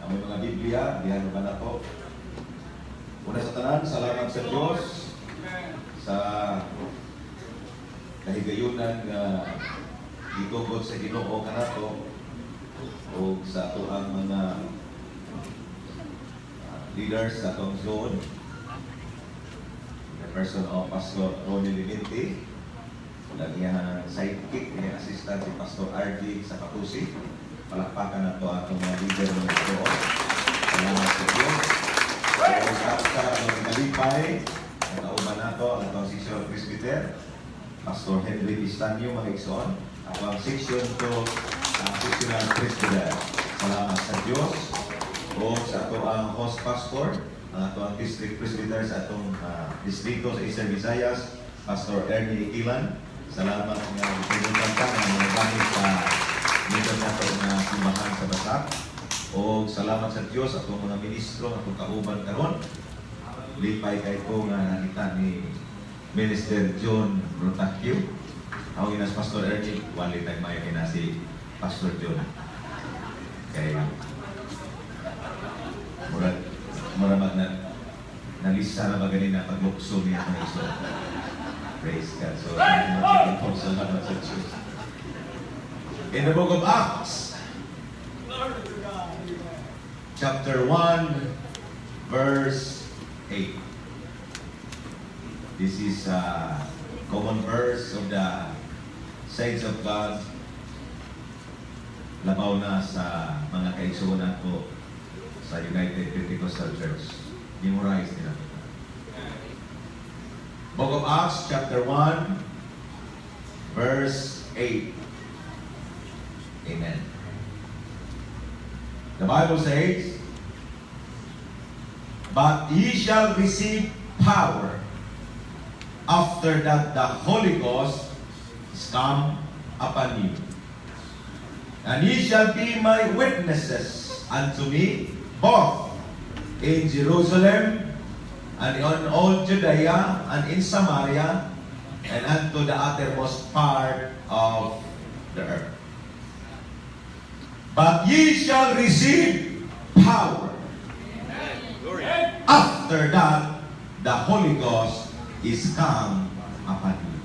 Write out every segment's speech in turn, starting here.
Ang mga Biblia, dihan ba na to? Una sa tanan, salamat sa Diyos sa kahigayunan nga gitugot sa Ginoo kanato o sa atoang mga leaders sa atong zone, the person of Pastor Ronnie Liminti, ang iyang sidekick, iyang assistant si Pastor RD sa Patusi. Palakpakan na to atong mga leader ng ito. Salamat sa Diyos. O sa mga nalipay, ang kauban nato ang atong section presbyter, Pastor Henry Pistanyo, mga igsoon. Ako ang section to, ang sectional presbyter. Salamat sa Diyos. O sa ato ang host pastor, ang ato ang district presbyter sa atong distrito sa Eastern Visayas, Pastor Ernie Ikilan. Salamat nga pinuntan ka nga mga gamit sa mission nato nga simbahan sa Basak. O salamat sa Diyos atong mga ministro, atong kauban karon. Lipay kay ko nga nakita ni Minister John Rotacchio. Ako ginas Pastor Ernie, wali tayo may kina si Pastor John. Kay murag murag mag na nalisa na ba ganina paglukso niya mga iso. Praise God. So, salamat sa Diyos. In the book of Acts, chapter 1, verse 8. This is a common verse of the saints of God. Labaw na sa mga kaigsuonan ko sa United Pentecostal Church. Memorize nila. Book of Acts, chapter 1, verse 8. Amen. The Bible says, "But ye shall receive power after that the Holy Ghost is come upon you. And ye shall be my witnesses unto me both in Jerusalem and in all Judea and in Samaria and unto the uttermost part of the earth." But ye shall receive power after that the Holy Ghost is come upon you.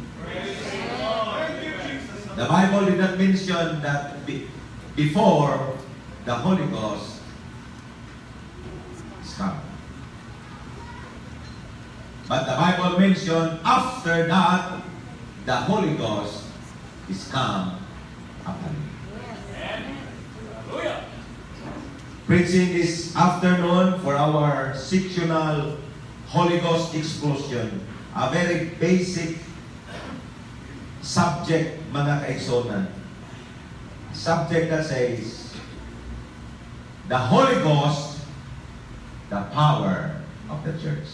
The Bible did not mention that before the Holy Ghost is come. But the Bible mentioned after that the Holy Ghost is come upon you. Preaching this afternoon for our sectional Holy Ghost explosion. A very basic subject, mga kaigsuonan. Subject that says, "The Holy Ghost, the power of the church."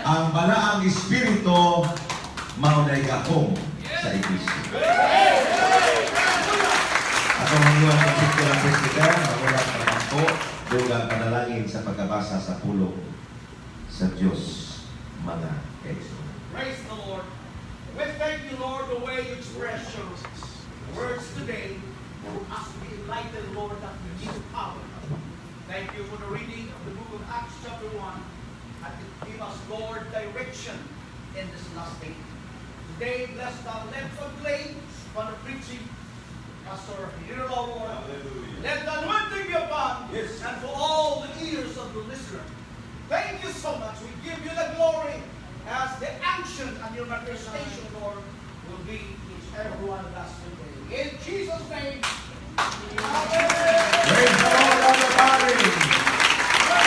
Ang Balaang Espiritu, maunay gahom sa Iglesia. Atong hangyoon ang sectional presbyter, magulang pagpangko, dugang panalangin sa pagkabasa sa pulong sa Diyos, mga kaigsuonan. Praise the Lord. We thank you, Lord, the way you express your words today for us to be enlightened, Lord, that we need power. Thank you for the reading of the book of Acts, chapter 1, and it give us, Lord, direction in this last day. Today, bless the lips of clay for the preaching, Pastor Hero, Lord. Let the anointing be upon and to all the ears of the listener. Thank you so much. We give you the glory as the unction and your manifestation, Lord, will be each every one of us today. In Jesus' name, amen. Praise the Lord, everybody.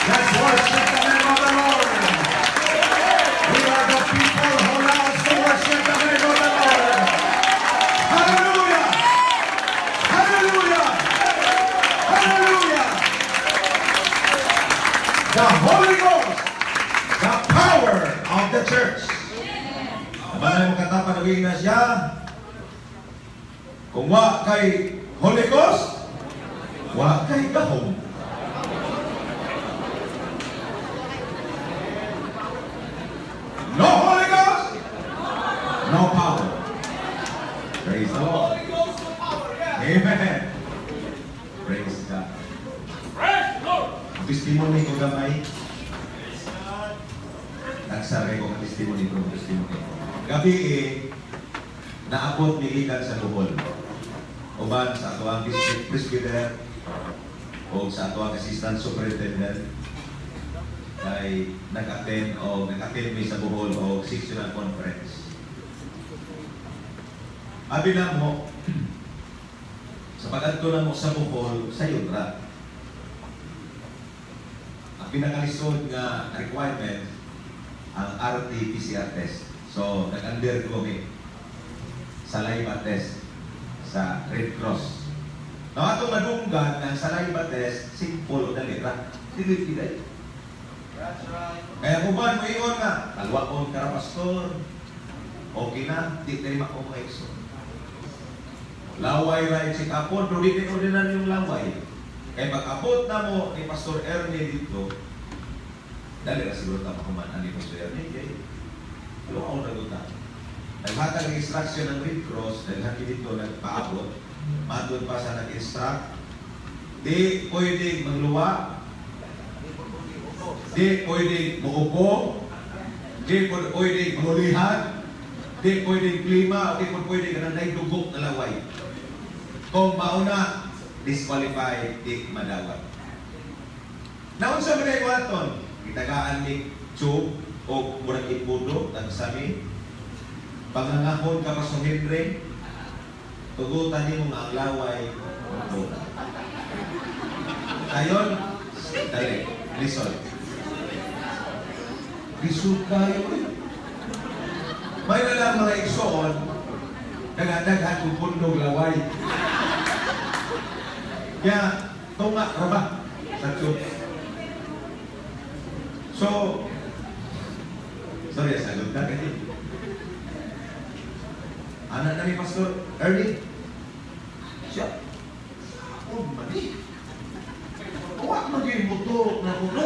Let's worship the name of the Lord. We are the people who loves to worship the name of the Lord. Hallelujah! Hallelujah! Hallelujah! The Holy Ghost, the power of the church. Naman mo katapan na siya. Kung wa kay Holy Ghost, wa kay gahom. No Holy Ghost, no power. Praise the Lord. Holy Ghost, the power, yeah. Amen. Praise God. Testimony ko gamay. Nagsaré ko ang testimony ko, testimony ko. Gabi eh, naabot mi gikan sa Bohol. Uban sa atoang district presbyter o sa atoang assistant superintendent kay nag-attend mi sa Bohol og sectional conference. Abi na mo, sa pag-adto na mo sa Bohol, sa ra. Ang pinakalisod nga requirement ang RT-PCR test. So, nag-undergo mi saliva test sa Red Cross. Now, atong madunggan ng saliva test, simple o dali ra. Dili dili. That's right. Kaya kung ba, mo nga, kalwaon ka ra, pastor. Okay na, di na rin ako mga. Laway ra check upon, pero di na ordinaryong laway. Kaya pag-abot na mo ni Pastor Ernie dito, dali ra siguro ta mahuman ani Pastor Ernie, kay luwaon na guta. Naghatag ng instruction ng Red Cross, daghan dito nagpaabot, matod pa sa nag-instruct, di pwede magluwa, di pwede muupo, di pwede mangulihan, di pwede klima, o di pwede kanang dugok na laway. Kung mauna, disqualify, di madawat. Naunsa man ay aton, gitagaan ni tube o murag ipudo, tagsami, pangangahon ka Pastor Henry, tugutan nimo nga ang laway. Ayon, dali, lisod. Lisod kayo eh. May na lang mga igsoon, daghan kong pundong laway. Kaya, tunga ra ba sa tube? So, sorry, sagot ka kasi. Anak na ni Pastor Ernie, siya, oh, mali. Wa maging buto na kuno.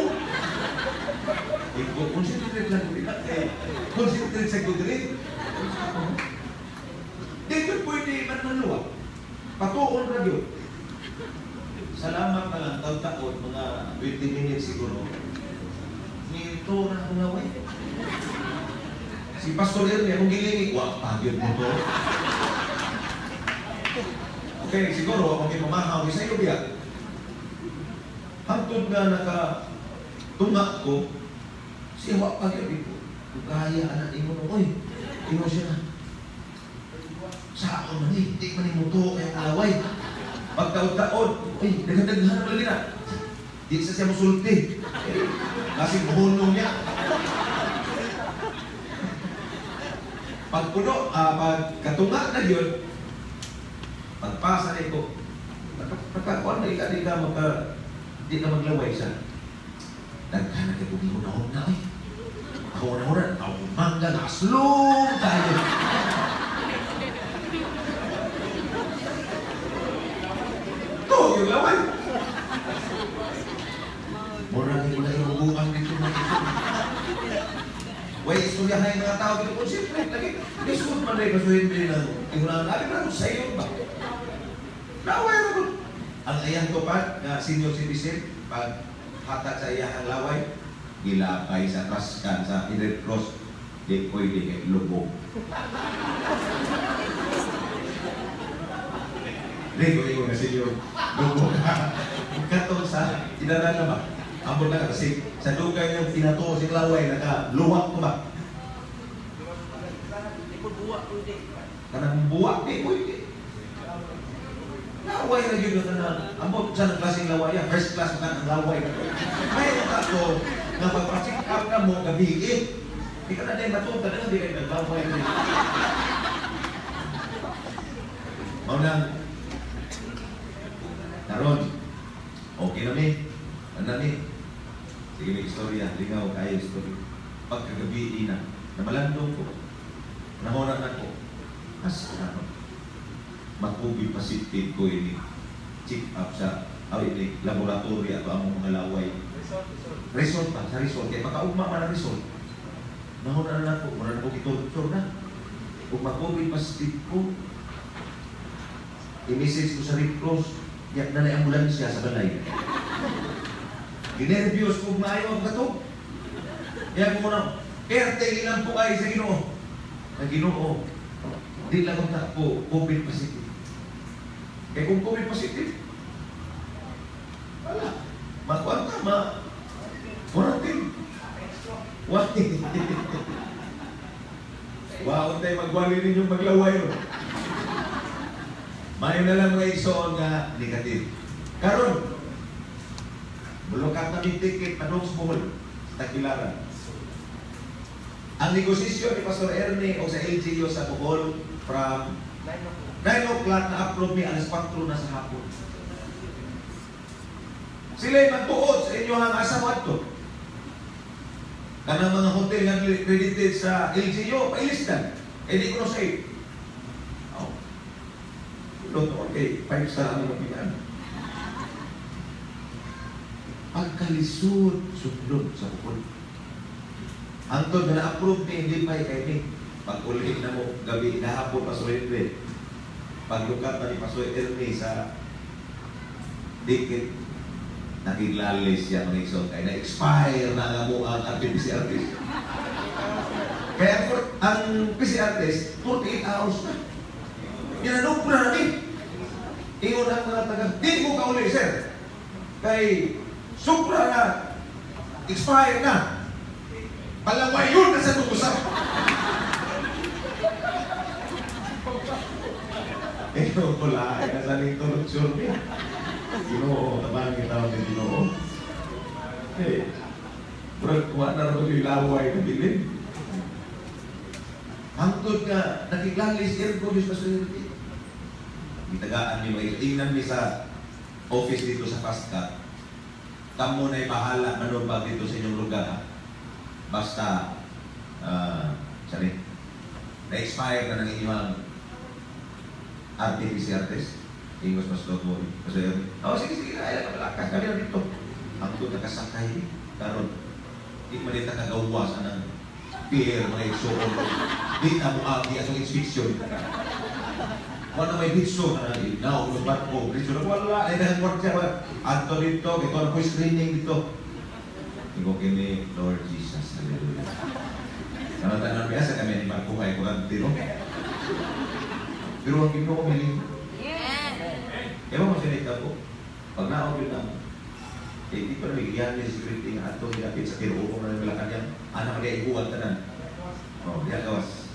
Iko, concentrate lang ko eh. Concentrate sa good rin. Dito pwede man maluwa. Patuon ra gyud. Salamat na lang, taon-taon, mga 20 minutes siguro. Nito na akong laway. Si Pastor Ernie, akong gilingi, wa pa gyud mo to. Okay, siguro, akong ipamahaw, isa iyo biya. Hangtod nga naka tunga ko, siya wa pa gyud ko. Kaya anak nimo no, oy. Ingon siya na. Sa ako man eh, di man nimo to kay ang laway. Pagtaod-taod, oy, daghan-daghan na lagi na. Di sa siya musulti. Kasi buhunong niya. Pagpuno, pagkatunga na yun, pagpasa nito, pagkakuan na ika, di ka magka, di ka maglaway siya. Daghan na kayo unahon na eh. Ako unahon na, ako mangga, nakaslong tayo. Ito, yung laway. Mura ni wala yung buang dito na ito. Way, istorya na yung mga tao dito. Concentrate lagi. Lisod man rin, kasi hindi na. Tingnan na, lagi na sa iyo ba? Laway na ko. Ang iyang tupad na senior citizen, pag hatag sa iyang laway, gilapay sa traskan sa Red Cross, di pwede kay lubog. Di ko ingon na senior, lubog ka. Katong sa, idara na ba? Ambot na kasi sa dugay niyang pinatuo si laway, nakaluwak ko ba? Kanang buwak, di pwede. Laway na yun na ambot sa klaseng laway, first class na ang laway. May ka to nga pag-check up na mo gabi eh. Di ka na din matuta na di kayo naglaway. Mao nang karon okay na mi. Ano ni? Sige, may istorya, lingaw kayo istorya. Pagkagabi ina, namalandong ko. Nahona na ko. As ano? Mag-ubi positive ko ini check up sa ini laboratory ato among mga laway. Result pa sa result kay makaugma man ang result. Nahuna na nako, mura na ko gitorture na. Ug mag-ubi positive ko, i-message ko sa Red Cross, yak na na ambulansya sa balay. Ginervyos kog maayo ang katog. Kaya ko na, perte ilang po ay sa Ginoo. Sa Ginoo, di lang na po COVID positive. Kaya kung COVID positive, wala. Makuan ka, ma quarantine. Why? Waon tayo magwali ninyong maglaway. No? Mayo na lang mga igsoon nga negative. Karon, mulukat na may ticket padung sa Bohol, sa Tagbilaran. Ang negosasyon ni Pastor Ernie o sa LGU sa Bohol from 9 o'clock na upload mi alas 4 na sa hapon. Sila'y magtuod sa inyo ang asa mo adto. Kanang mga hotel nga credited sa LGU, pailis na. Eh di ko na safe. Oh. Luto, okay, 5 star ang mga pinaan. Pagkalisod, sundon sa Bohol. Hangtod na na-approve ni, hindi pa kay ni. Pag uli na mo, gabi, nahapon pa sa Ernie. Paglukat na ni Pastor Ernie sa ticket, nakiglalis siya mga igsoon. Kaya na-expire na nga mo ang RT-PCR test. Kaya ang PCR test, 48 hours na. Ginanong na namin. Ingon ang mga taga, di mo kauli, sir. Kay supra na, expired na. Palaway yun na sa tutusan. Eh, wala. Ay, nasa nito lutsur niya. Ginoo, tamaan kita ang Ginoo. Eh, bro, kuha na rin yung laway na bilin. Hangtod nga, nakiglalis, ergo, Diyos paswerte. Gitagaan niyo, mga tingnan mi sa office dito sa Fast Cut. Kamo na'y bahala manubag dito sa inyong lugar, ha? Basta, sorry, na-expire na ng inyong RT-PCR test. Ingos mas mo. Kasi yun, oh, sige, sige, ay, malakas, kami na dito. Ang doon nakasakay, karon di man dita kagawas anang pier, mga igsuon. Di na mo agi atong inspection. Wala may bitso na now, kung ba't ko, bitso na, wala, ay nang kwartya, wala. Anto dito, ito ang screening dito. Ingo kini, Lord Jesus, hallelujah. Samantala namin, asa kami ni Marco kay kurante, no? Pero ang Ginoo miling. Ewan mo siya ko. Pag naog yun ang, eh, di pa nabigyan ni security nga ato, nilapit sa tinuo na nila kanyang anak niya iguan tanan. Oh, diya gawas.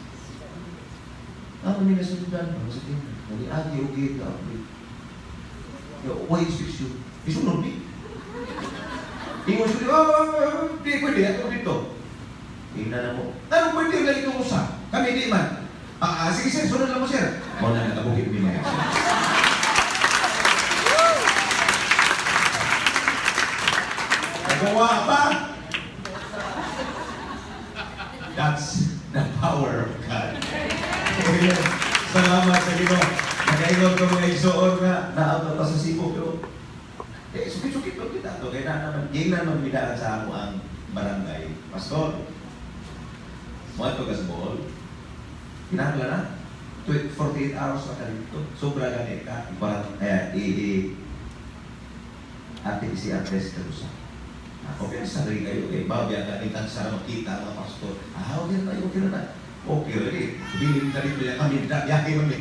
Ang may nasundan, ang sa tingin, nag-agi o gate na ako. Why inspection? Isunod ni. Ingon siya, oh, di pwede, ato dito. Tingnan na mo. Anong pwede lang itong usa? Kami di man. Ah, sige sir, sunod lang mo sir. Mao na nakabukit ni mga. Nagawa pa! That's the power of God. Amen. Salamat sa Ginoo. Nakaingon ko mga igsoon nga naabot pa sa Cebu pero eh sukit-sukit lang kita to kay na naman gina naman midaan sa amo ang barangay. Pastor, mo ato ka sa Bohol. Kinahanglan na 48 hours na ka dito. Sobra gani ka. Parang eh i RT-PCR test ka usa. Okay, sa rin kayo. Okay, bagya ka ni sa makita mga pastor. Ah, okay na, okay na. Okay, ready. Bilin ka dito yan kami, biyahe kami.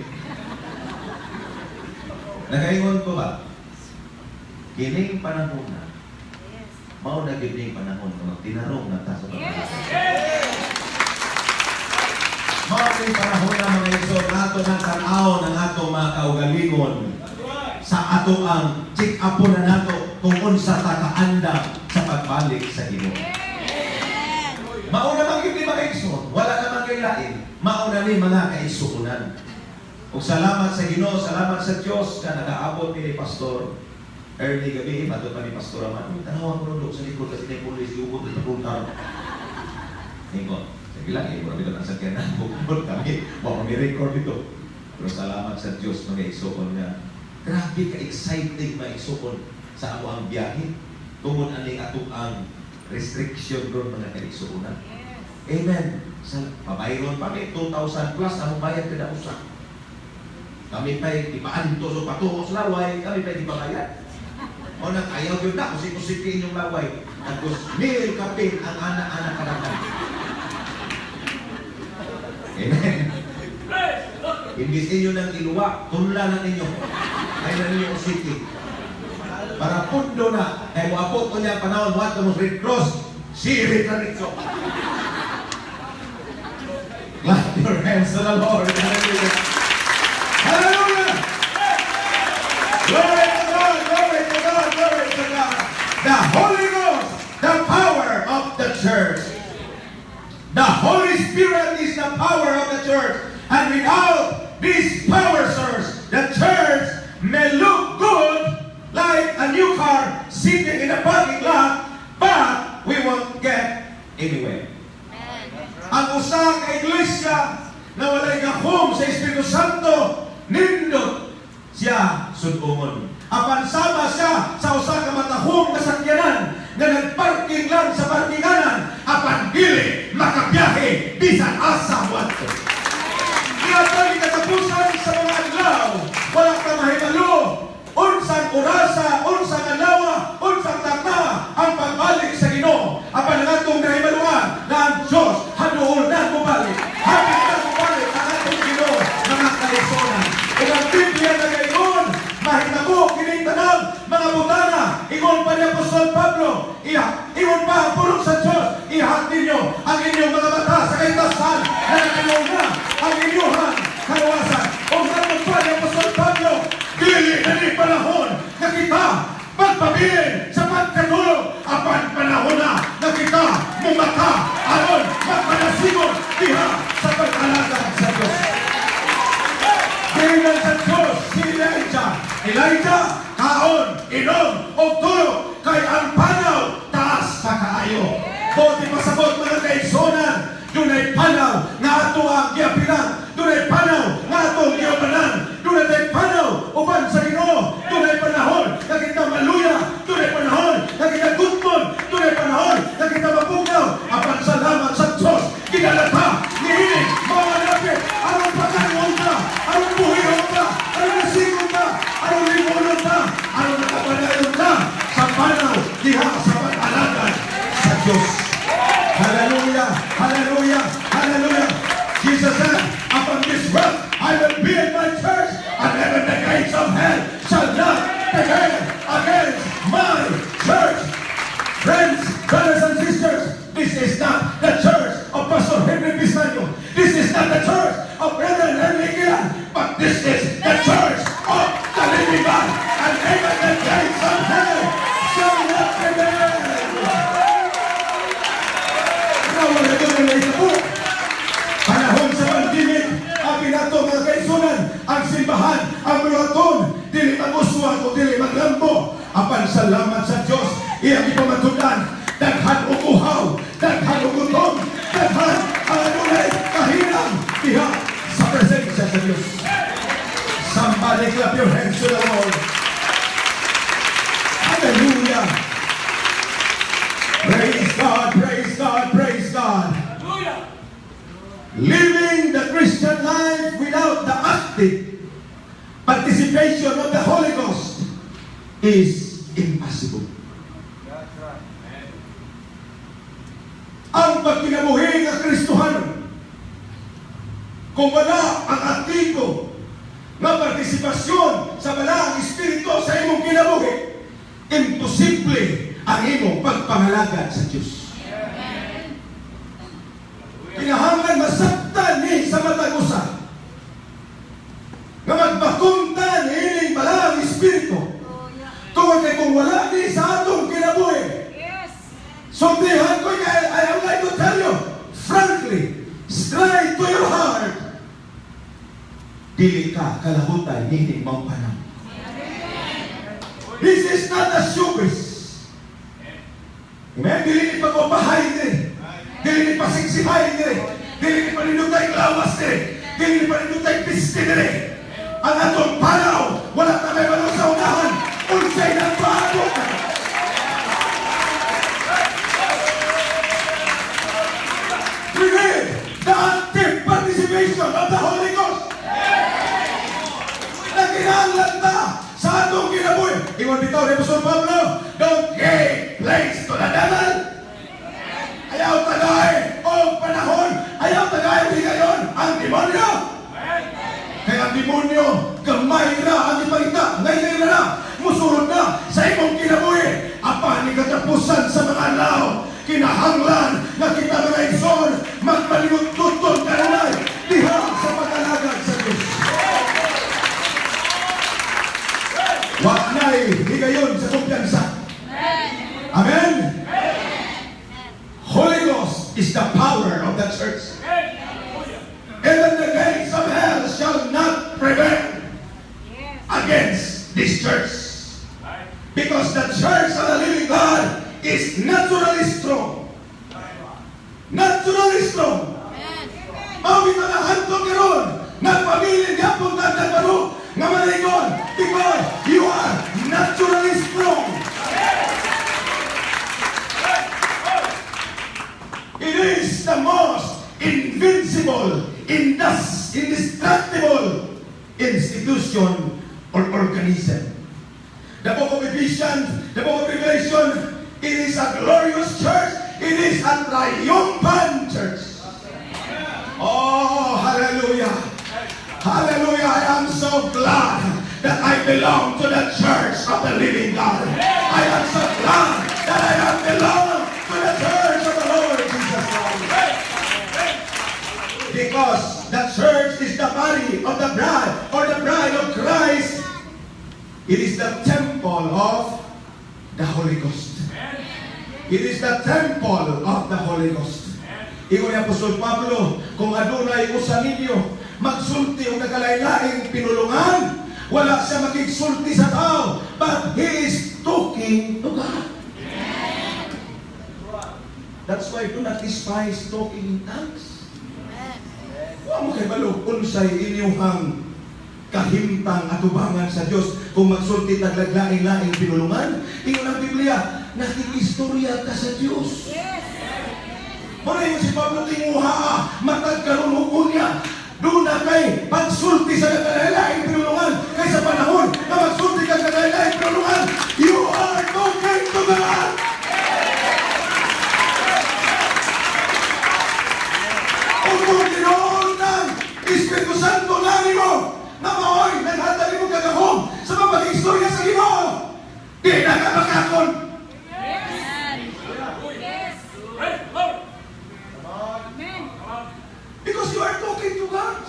Nakaingon ko ba? Kining panahon na, mao na gyud ning panahon nga magtinarong na ta sa pagkakasal. Mao ni panahon na mga igsoon nato na tan-aw ng ato mga kaugalingon sa ato ang check up na nato kung unsa ta kaanda sa pagbalik sa Ginoo. Mao naman gyud ni mga igsoon, wala naman gyud lain. Mao na ni mga kaigsuonan. Ug salamat sa Ginoo, salamat sa Dios nga nagaabot ni Pastor Ernie gabi, mato pa ni Pastor Aman. Tanawa ko ro sa likod kasi na pulis yugot sa pultar. Ingon, sige lang, eh, mura bitaw ang sakyan na bukod kami, wa kami record dito. Pero salamat sa Dios mga igsoon nga grabe ka exciting mga igsoon sa amo ang biyahe. Tungod ani ato ang restriction ron mga kaigsuonan. Amen. Sa pabayron pa mi 2,000 plus ang bayad kada usa. Kami pa'y ipaanto so patungo sa laway, kami pa'y ipabayad. Mao nang ayaw gyud na usik-usiki inyong laway. Tag 2,000 kapin ang ana-ana kadaghan. Amen. Imbis inyo nang iluwa, tunla na ninyo. Ay na ninyo usiki. Para pundo na, kay moabot ko niya ang panahon, moadto mo Red Cross, sirit na nito. Clap your hands to the Lord. Hallelujah. Hallelujah. Glory to God, glory to God, glory to God. The Holy Ghost, the power of the church. The Holy Spirit is the power of the church. And without this power source, the church may look good like a new car sitting in a parking lot, but we won't get anywhere. Ang usa ka iglesia na walay gahom sa Espiritu Santo, nindot siya sud-ungon. Apan sama siya sa usa ka matahom nga sakyanan nga nagparking lang sa parkinganan, apan dili makabiyahe bisan asa moadto. Niadtong katapusan sa mga adlaw, wala ka mahibalo unsang orasa, unsang adlaw, unsang takna ang pagbalik sa Ginoo. Apan ang atong nahibaluan na ang Diyos haduol na mobalik. Hapit na mobalik ang atong Ginoo, mga kaigsuonan. Ug ang Biblia nagaingon, mahitabo kining tanang mga butana. Ingon pa ni Apostol Pablo, iya, ingon pa ang pulong sa Diyos, ihak ninyo ang inyong mga mata sa kahimtasan na nakaluong na ang inyong kaluwasan. O nganong pa ni Apostol Pablo, dili na ni panahon na kita magpabilin sa pagkatulog, apan panahon na na kita mumata aron magpanasigon diha sa pag-alagad sa Diyos. Giingnan sa Diyos si Elijah. "Elijah, kaon, inom, o tulog, kay ang panaw, taas pa kaayo." Buot ipasabot, mga kaigsuonan, dunay panaw nga ato ang giapilan, dunay panaw nga atong giubanan, dunay panaw uban sa Ginoo, dunay panahon nga kita maluya, dunay panahon nga kita gutmon, dunay panahon nga kita mapugnaw. Apan salamat sa Diyos, gidala ta niini mga lapit, aron pakanon ta, aron buhion ta, aron nasigon ta, aron limunon ta, aron nakapanayon ta sa panaw diha sa pag-alagad sa Diyos. Hallelujah! Hallelujah! Hallelujah! Jesus said, "Upon this rock I will build my church, and even the gates of hell shall not prevail against my church." Friends, brothers and sisters, this is not the church of Pastor Henry Pisanyo. This is not the church of Reverend Henry Gilan, but this is the church of the living God. And even the gates of hell shall not prevail. Nawala ko na ito. Panahon sa pandemic, ang binato, mga kaigsuonan, ang simbahan, ang mulaton, dili mag-uswag o dili maglambo. Apan salamat sa Diyos, iyang ipamatud-an, daghan og uhaw, daghan og gutom, daghan ang adunay kahinang diha sa presensya sa Diyos. Somebody clap your hands to the Lord. Hallelujah. Praise God, praise God, praise God. Living the Christian life without the active participation of the Holy Ghost is impossible. That's right. Ang pagkinabuhi nga Kristohano, kung wala ang aktibo nga partisipasyon sa Balaang Espiritu sa imong kinabuhi, imposible ang imong pagpangalagad sa Diyos. Kinahanglan masabtan ni sa matag usa nga magbakunta niining Balaang Espiritu. Tungod kay kung wala ni sa atong kinabuhi, sultihan ko kay I would like to tell you, frankly, straight to your heart, dili ka kalahutay niining maong panahon. This is not a showbiz. Amen? Dili ni pagpapahay diri. Dili ni pasiksihay diri. Dili ni panindutay lawas diri. Dili ni panindutay piste diri. Ang atong panaw, wala ta may balong sa unahan. Unsay nagbago. We need the active participation of the Holy Ghost. Na kinahanglan ta sa atong kinabuhi. Ingon bitaw ni Apostol Pablo, don't give place to the devil. Ayaw tagay og panahon, ayaw tagay og higayon ang demonyo. Kaya ang demonyo, gamay ra ang ipangita, ngayon na na, musulod na sa imong kinabuhi. Apan katapusan sa mga adlaw, kinahanglan nga kita, mga igsoon, magmalinutnuton kanunay diha sa pag-alagad sa Diyos. Wa na'y higayon sa kumpiyansa. Amen? Holy Ghost is the power of the church. Even the gates of hell shall not prevail against this church. Because the church of the living God is naturally strong. Naturally strong. Mao bitaw na hantod karon, nagpabilin gyapon ka nagbarog nga malingon because you are naturally strong. It is the most invincible, indestructible institution or organism. The Book of Ephesians, the Book of Revelation, it is a glorious church. It is a triumphant church. Oh, hallelujah. Hallelujah. I am so glad that I belong to the church of the living God. I am so glad that I am belong to the church of the Lord Jesus Christ. Because the church is the body of the bride or the bride of Christ. It is the temple of the Holy Ghost. It is the temple of the Holy Ghost. Ingon ni Apostol Pablo, kung adunay usa ninyo magsulti og nagkalain-laing pinulungan, wala siya makigsulti sa tao, but he is talking to God. That's why do not despise talking in tongues. Wa mo kahibalo unsay inyong kahimtang atubangan sa Dios kung magsulti tag lain-laing pinulungan. Ingon ang Biblia, nakikistorya ka sa Dios. Mao yung si Pablo tinguha, matag karon ug unya, duna kay pagsulti sa nagkalain pinulungan kaysa panahon na magsulti ka sa nagkalain pinulungan, you are talking to God. Ug kung tinuod ng Espiritu Santo nimo na maoy naghatag nimo kagahom sa mga istorya sa Ginoo, di na ka makakon. Because you are talking to God.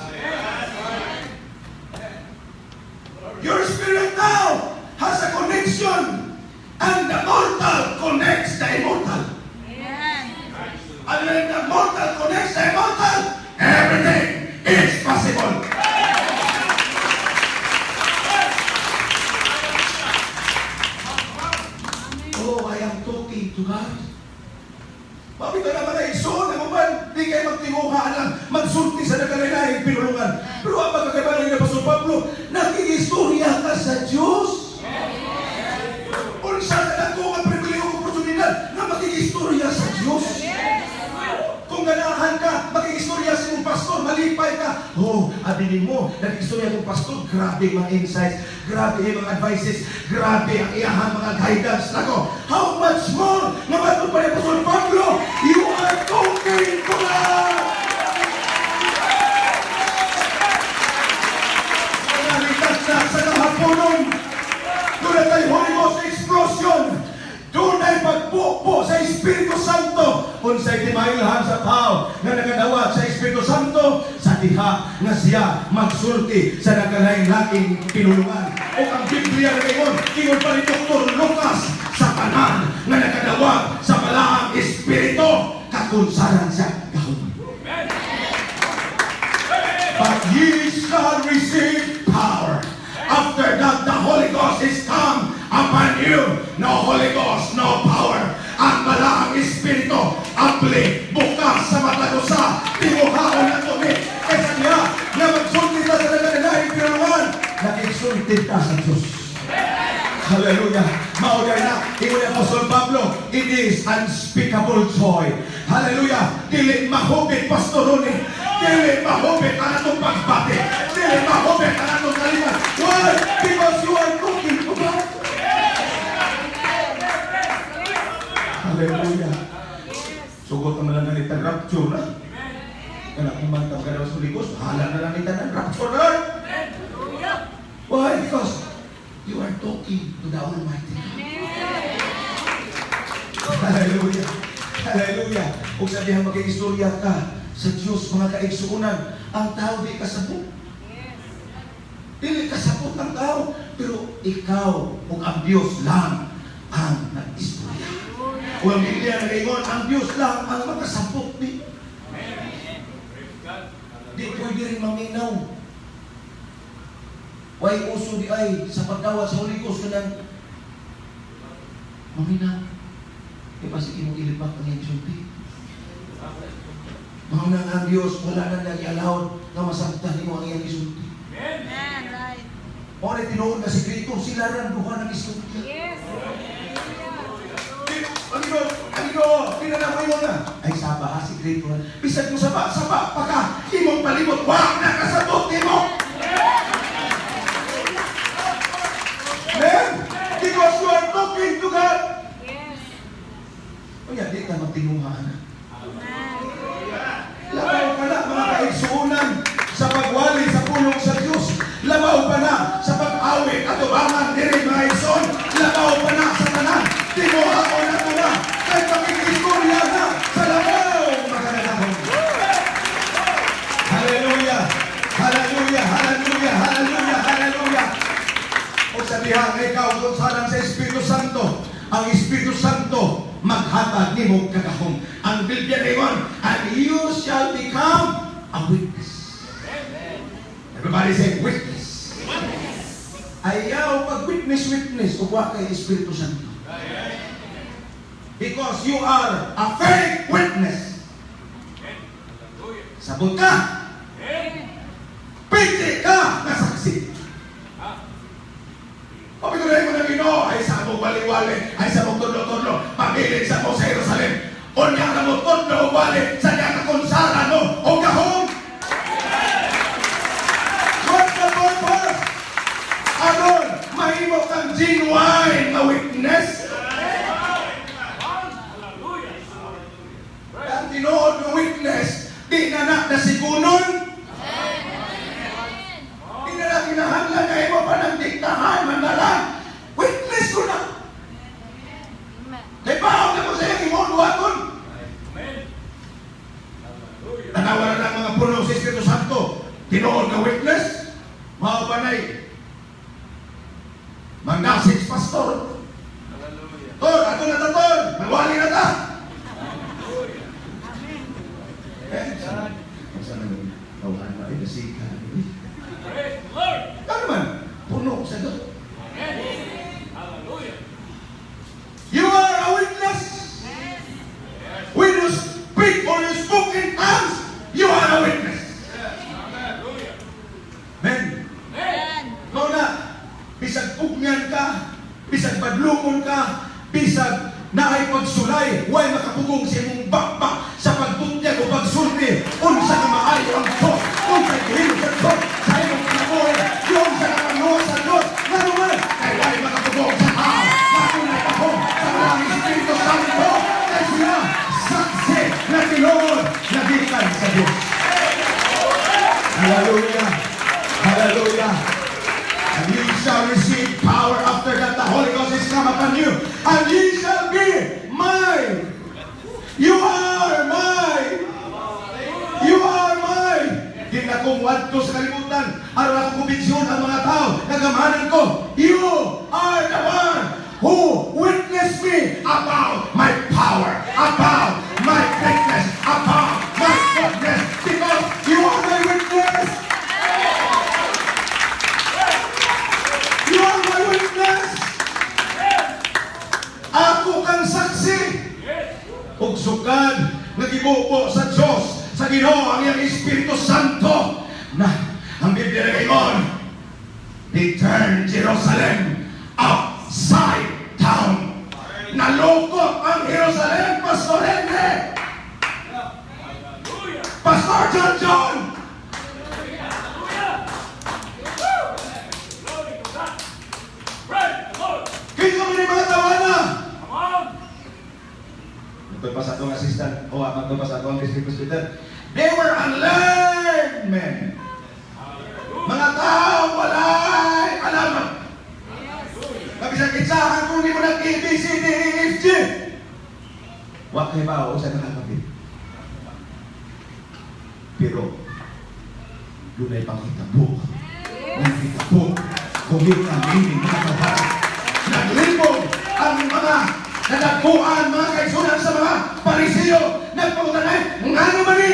Your spirit now has a connection, and the mortal connects the immortal. And when the mortal connects the immortal, everything is possible. Oh, I am talking to God. Mao bitaw na mga igsoon, ang uban, di kayo magtinguha ng magsulti sa nagkalain pinulungan. Pero ang pagkakaiba ni Apostol Pablo, nakikistorya ka sa Diyos. Unsa ka dako nga pribilehiyo ug oportunidad na makikistorya sa Diyos. Kung ganahan ka, makikistorya sa imong pastor, malipay ka. Oh, abi nimo, nakikistorya kong pastor, grabe mga insights, grabe ang mga advices, grabe ang iyahang mga guidance nako. How much more nga matod pa ni Apostol Pablo, you are talking to God. Nalitas na sa kahaponon. Duna tay Holy Ghost explosion. Dunay pagpupo sa Espiritu Santo. Unsay timailhan sa tao nga nagadawat sa Espiritu Santo sa diha nga siya magsulti sa nagkalain-laing pinulungan. O ang Biblia na ingon pa ni Dr. Lucas, sa tanan nga nagadawat sa Balaang Espiritu, kakunsaran siya gahom. But ye shall receive power. After that, the Holy Ghost is come upon you. No Holy Ghost, no power. Ang Balaang Espiritu, abli, bukas sa matag usa, tinguhaon nato ni. Kaysa niya, nga magsulti ta sa nagkalaing pinulungan, nakigsulti ta sa Diyos. Hallelujah. Mao na, ingon ni Apostol Pablo, it is unspeakable joy. Hallelujah. Dili mahubit, Pastor Ronnie. Dili mahubit ang atong pagbati. Dili mahubit ang atong kaliman. Why? Because you are talking to God. Hallelujah. Sugot naman lang ganito, rapture na. Kaya kung mantap ka na sa likos, bahala na lang ito ng rapture na lang. Why? Because you are talking to the Almighty God. Hallelujah. Hallelujah. Kung sabihan mag-istorya ka sa Diyos, mga kaigsuunan, ang tao di kasabot. Dili kasabot ang tao. Pero ikaw ug ang Diyos lang ang nag-istorya. Kung ang Biblia nagaingon, ang Diyos lang ang makasabot di. Di pwede rin maminaw. Way uso di ay sa pagdawat sa Holy Ghost kanang maminaw. Di pa sige imong ilibak ang iyang sulti. Mao na nga ang Diyos, wala na nag-allowed nga masabtan nimo ang iyang isulti. Amen. Right. Mao na tinuod na sikreto, sila ran duha ng isulti. Ang Ginoo, ang Ginoo, di na mo na. Ay saba ha, sikreto na. Bisag mo saba, saba pa ka, imong palibot, wa na kasabot nimo. Amen? Because you are talking to God. Unya, di ka magtinguha na. Labaw pa na, mga kaigsuunan, sa pagwali sa pulong sa Diyos. Labaw pa na sa pag-awit at ubangan diri, mga igsoon. Labaw pa na sa tanan. Tinguhaon na to na. Kay pakikistorya na sa labaw, mga. Hallelujah! Hallelujah! Hallelujah! Hallelujah! Hallelujah! O sabihan nga ikaw kung sarang sa Espiritu Santo, ang Espiritu Santo maghatag nimo kagahom. Ang Biblia ningon, "And you shall become a witness." Everybody say, "Witness." Ayaw pag witness witness ug wa kay Espiritu Santo. Because you are a fake witness. Sabot ka. Pwede ka na saksi. Pabituloy mo ng Ginoo, ay sa mo wali-wali, ay sa mo tudlo-tudlo, pabilin sa mo sa Jerusalem. Unya na mo tudlo wali sa niya kakonsara mo o gahom. What's the purpose? Aron, mahimo kang genuine na witness. Ang tinuod na witness, di na na nasigunon. Di na na kinahanglan na imo pa ng diktahan, mandalan. Witness ko na. Kay baon na ko sa iyang imong duhaton. Tanawa na lang mga puno sa Espiritu Santo. Tinuod na witness, mao ba na'y manasig pastor? Tor, ato na ta, tor. Magwali na ta. Eh, sa nang tawahan na ay nasika. Ano man, puno sa Diyos. You are a witness. When you speak or you spoke in tongues, you are a witness. Amen. Mao na, bisag pugnan ka, bisag badlungon ka, bisag naay pagsulay, way makapugong sa imong bakbak sa pagbutyag o pagsulti, unsa ka maayo ang Diyos, unsa gihimo sa Diyos, sa imong kinabuhi, yung sa kapanuwa sa Diyos, ngano man, kay way makapugong sa tao, matunay ako sa mga Espiritu Santo, kay siya, saksi na tinuod na gikan sa Diyos. Hallelujah! Hallelujah! And ye shall receive power after that the Holy Ghost is come upon you, and ye shall be mine. You are mine. You are mine. Di na kong wadto sa kalibutan. Aron ako kumbinsiyon ang mga tao. Nagamanan ko. You are the one who witnessed me about my power, about my greatness, about my goodness, because you are my witness. You are my witness. Ako kang saksi. Ug sukad nagibubo sa Diyos, sa Ginoo ang iyang Espiritu Santo na ang Biblia nagaingon, they turned Jerusalem upside down. Nalukot ang Jerusalem, Pastor Henry, Pastor John John. Kinsa man yung mga tawana? Matod pa sa atong assistant, o matod pa sa atong district presbyter, they were unlearned men. Mga tao walay alaman. Mabisag kinsahan kung di mo nag A, B, C, D, E, F, G. Wa kay bao sa nakakapit. Pero dunay panghitabo. Nanghitabo. Kumita niini mga kabataan. Naglibog ang mga nadagkuan, mga kaigsuonan, sa mga Pariseo. Nagpangutanay, ngano man ni?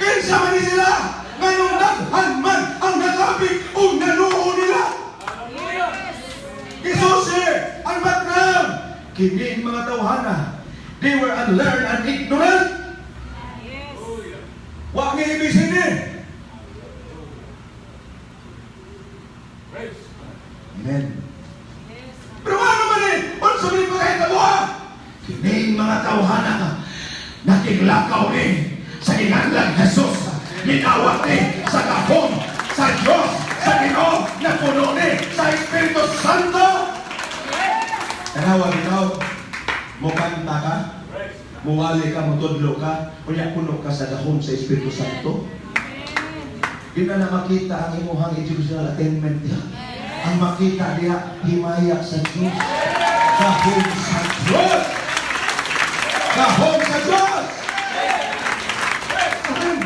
Kinsa man ni sila? Nganong daghan man ang nakapit ug nanuo nila? Gisusi ang background. Kining mga tawhana, they were unlearned and ignorant. Wa ni ABCD. Amen. Pero ano man eh? Unsa man yung pagkahitabo? Kining mga tawhana, nakiglakaw ni sa ginganlan Jesus, minawat ni sa gahom sa Diyos, sa Ginoo, napuno ni sa Espiritu Santo. Tanawa ikaw, mukanta ka, muwali ka, mutudlo ka, unya puno ka sa gahom sa Espiritu Santo. Di na na makita ang imuhang educational attainment diha. Ang makita diha, himaya sa Diyos. Gahom sa Diyos! Gahom sa Diyos! Amen.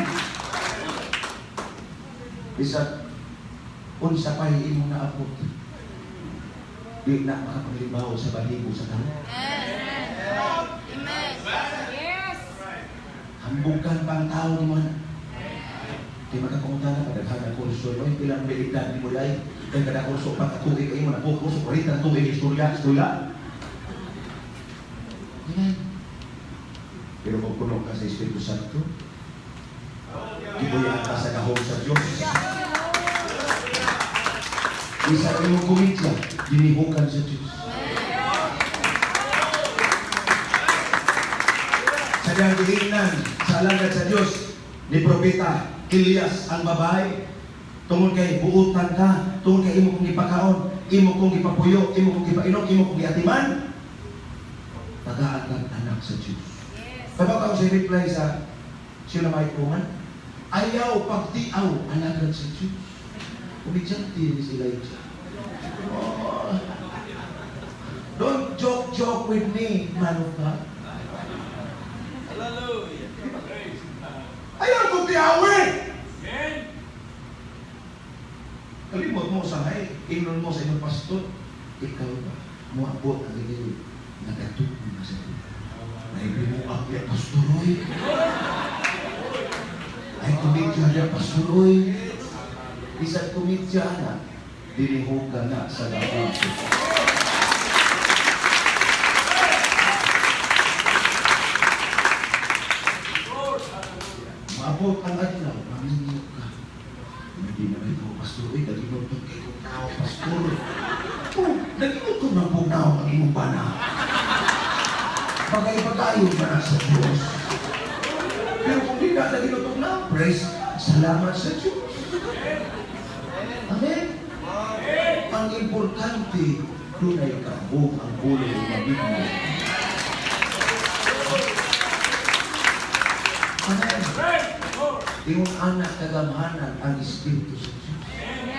Bisag unsa pa imong naabot, di na makapaglibaw sa balibo sa tao. Hambukan pa ang tao ni mo na. Kay magkapangutana pa daghan ang kurso, oy, pilang edad ni mo day? Kay kada kurso pa ka tuig ay mo na kurso 40 na tuig istorya, istorya. Amen. Pero kung puno ka sa Espiritu Santo, gibuyaan ka sa gahom sa Diyos. Isa imong komedya, ginihukan sa Diyos. Sa diyang giingnan sa alagad sa Diyos ni Propeta Elias ang babae, tungod kay buutan ka, tungod kay imo kong gipakaon, imo kong gipapuyo, imo kong gipainom, imo kong giatiman, tagaan kang anak sa Diyos. Kabalo ka sa reply sa Shulamite woman? "Ayaw pagtiaw, alagad sa Diyos." Komedyante ni si Elijah. Oh. "Don't joke, joke with me, man of God." Hallelujah. Praise God. Ayaw kong tiawin! Amen. Kalimot mo sa hay, ingnon mo sa inyong pastor, ikaw ba, muabot ang ganyan, nagatuon na sa Diyos. Ay, binuak niya, pastor, oy. Ay, komedya niya, pastor, oy. Bisan komedya na, dinihugan na sa gahom. Lord, hallelujah. Maabot ang adlaw, maminyo ka. Hindi naman ikaw, pastor, oy, naginutod kay kong tao, pastor. Oh, naginutod ng pugnaw ang imong bana. Bagay-bagayon ba na sa Diyos? Pero kung di na naginutod na, praise, salamat sa Diyos. Amen? Ang importante, dunay gahom ang pulong ng Biblia. Amen. Praise the Lord. Ingon anak kagamhanan ang Espiritu sa Diyos.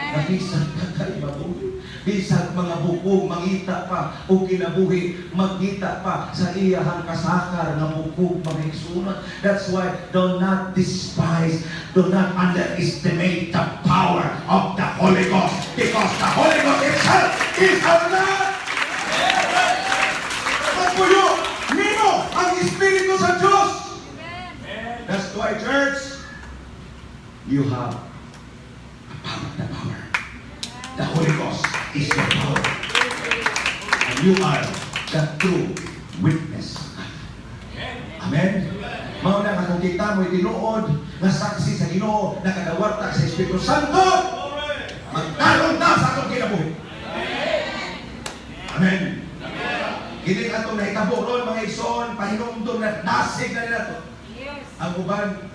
Na bisan patay mabuhi, bisan mga bukog mangita pa o kinabuhi magkita pa sa iyahang kasakar nga bukog, mga igsuonan. That's why do not despise, do not underestimate the power of the Holy Ghost, because the Holy Ghost itself is our God. Magpuyo nimo ang Espiritu sa Diyos. Amen. That's why, church, you have a power, the power. The Holy Ghost is your power. And you are the true witness of God. Amen? Mao na nga kung kita mo'y tinuod nga saksi sa Ginoo, nakadawarta sa Espiritu Santo, magkaroon na sa atong kinabuhi. Amen. Kini atong nahitabo ron, mga igsoon, pahinumdum na dasig na nila to. Ang uban,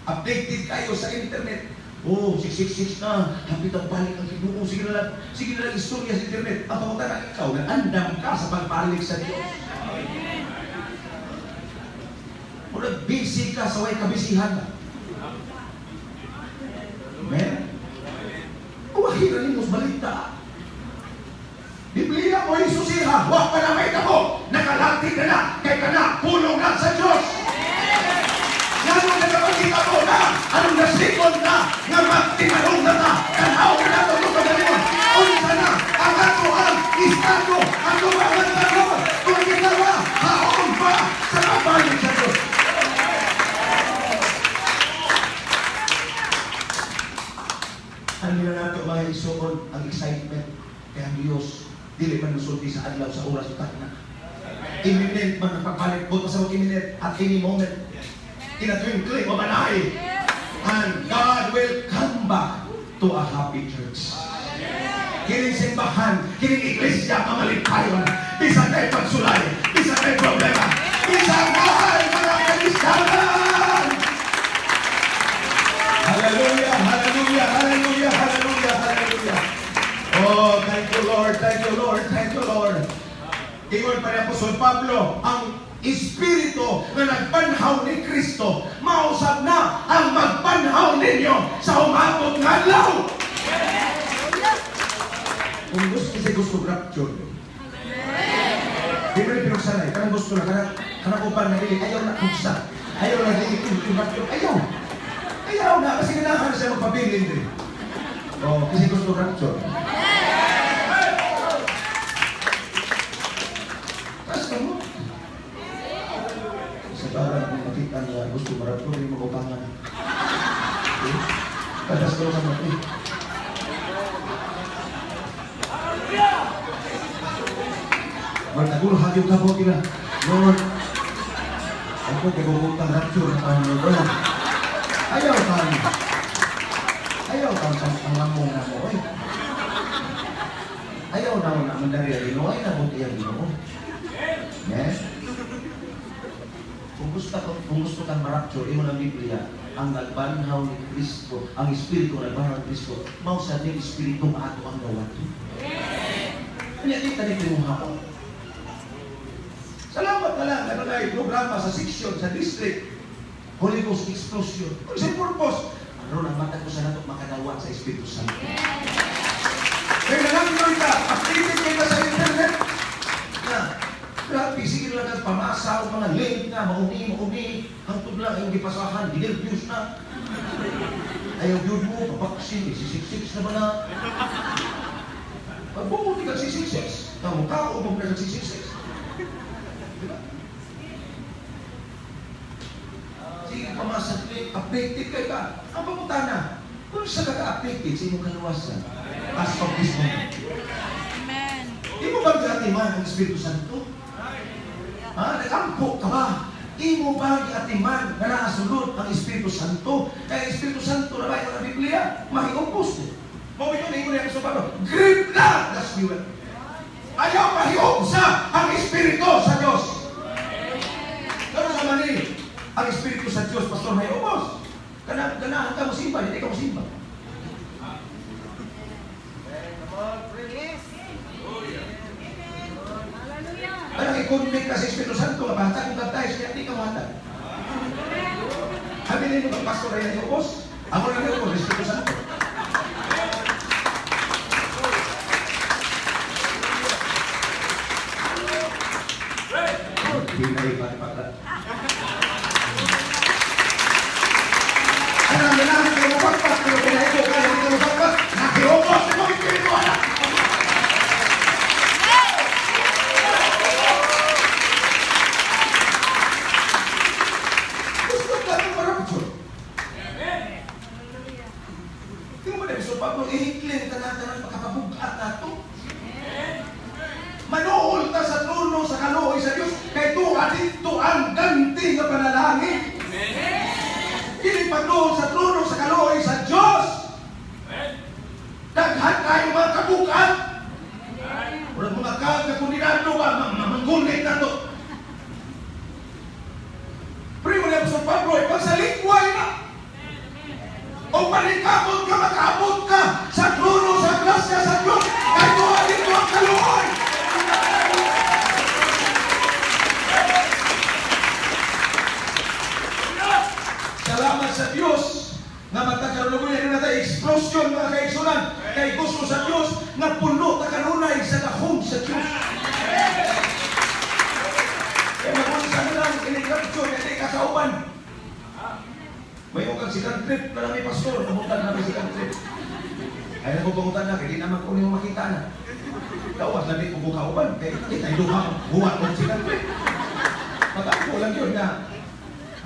updated kayo sa internet. Oh, 666 na. Hapit ang balik ang Ginoo. Sige na lang istorya sa internet. Ang pangutana ikaw, nag-andam ka sa pagbalik sa Diyos. Murag busy ka sa way kabisihan. Amen? Uwahin na nimo sa balita. Biblia mo isusiha, wa pa na may tabo, nakalati ka na, kay ka na, pulong na sa Diyos. Ngano nagapakita mo na, anong nasikon na, nga magtinanong na ta, tanaw na nato ito kagalingon. Unsa na, ang ato ang estado, ang tubangan sa Diyos, kung kita ba, haon pa sa pabalik sa Diyos. Ano na nato mga isuon ang excitement kay ang Diyos dili man musulti sa adlaw sa oras utak na. Imminent man ang pagbalik, but sa imminent at any moment. In a twinkling of an eye. And God will come back to a happy church. Kining simbahan, kining iglesia mamalipayon. Bisan kay pagsulay, bisan kay problema, bisan kay mga kalistanan. Hallelujah, hallelujah, hallelujah, hallelujah, hallelujah. Oh, thank you, Lord, thank you, Lord, thank you, Lord. Ingon pa ni Apostol Pablo, ang Espiritu na nagbanhaw ni Kristo, mausab na ang magbanhaw ninyo sa umabot nga adlaw. Kung gusto kasi gusto rapture. Di ba rin pinagsanay? Kanang gusto na, kanang upan na dili, ayaw na kugsa. Ayaw na dili, yung rapture, ayaw. Ayaw na, kasi kailangan na siya magpabilin din. Oh, kasi gusto rapture. Tapos ka mo. Sa barang kung makita niya, gusto marapture, yung mag-upangan. Okay? Tadas ko ka mo. Eh. Magtagulhag yung kabot nila. Lord, ako kay bubutang rapture na tayo, Lord. Ayaw tayo. Ayaw tayo sa pangamong na mo. Oy. Ayaw na na mandari ang Ginoo. Ay nabuti ang Ginoo. Yes? Kung gusto kang marapture, imo ng Biblia, ang nagbanhaw ni Kristo, ang Espiritu na nagbanhaw ni Kristo, mao sa ning Espiritu ato ang gawat. Kanya kita nito yung hapon. Salamat na lang, ano na yung programa sa section, sa district, Holy Ghost Explosion. Ano sa purpose? Ano lang mata ko sa nato makadawat sa Espiritu Santo. Kaya nalang ka, updated kayo sa internet. Na, grabe, sige lang ang pamasa o mga link na, mauni, mauni, hangtod lang yung gipasahan, ginerviews na. Ayaw yun mo, papaksin, 666 na ba na? Pagbubuti ka 666, tao mo na sa 666. Diba? Sige, pamasa, updated kayo ka. Ang pamutana, kung sa ka-updated sa imong kaluwasan, as of this moment. Amen. Di mo ba giatiman ang Espiritu Santo? Ha? Nag-ampo ka ba? Imo ba giatiman na naasulod ang Espiritu Santo? Kaya ang Espiritu Santo na ba ito ng Biblia? Mahiupos mo. Mao ito na ingon niya sa Pablo, grip na the Spirit. Ayaw mahiupsa ang Espiritu sa Diyos. Pero naman eh, ang Espiritu sa Diyos, Pastor, mahiupos. Ganahan ka mo simba, hindi ka mo simba. Anong i-convict ka sa Espiritu Santo, nga bata kung baptize niya, hindi ka matag. Sabi nino ba, Pastor, ay nahiupos? Ako na nahiupos, Espiritu Santo. Pinaipat-pata. Ano ang ganahan kayo mapagpak, pero pinahipo ka, hindi ka mapagpak, nakiupos ni mong Espiritu, anak! Gusto ka ng marapture. Tingnan mo na, so Pablo, ihiklin ka natin ang pagkakabugat nato. Manuol ka sa trono sa kaluoy sa Diyos, kay tuwa dito ang Mag-second trip na lang ni pastor. Pamuntan namin second trip. Ay, ako pangutan na, kaya di naman ko nimo makita na. Gawas na di ko kauban. Kaya kita duha, buhat og second trip. Magampo lang yun na.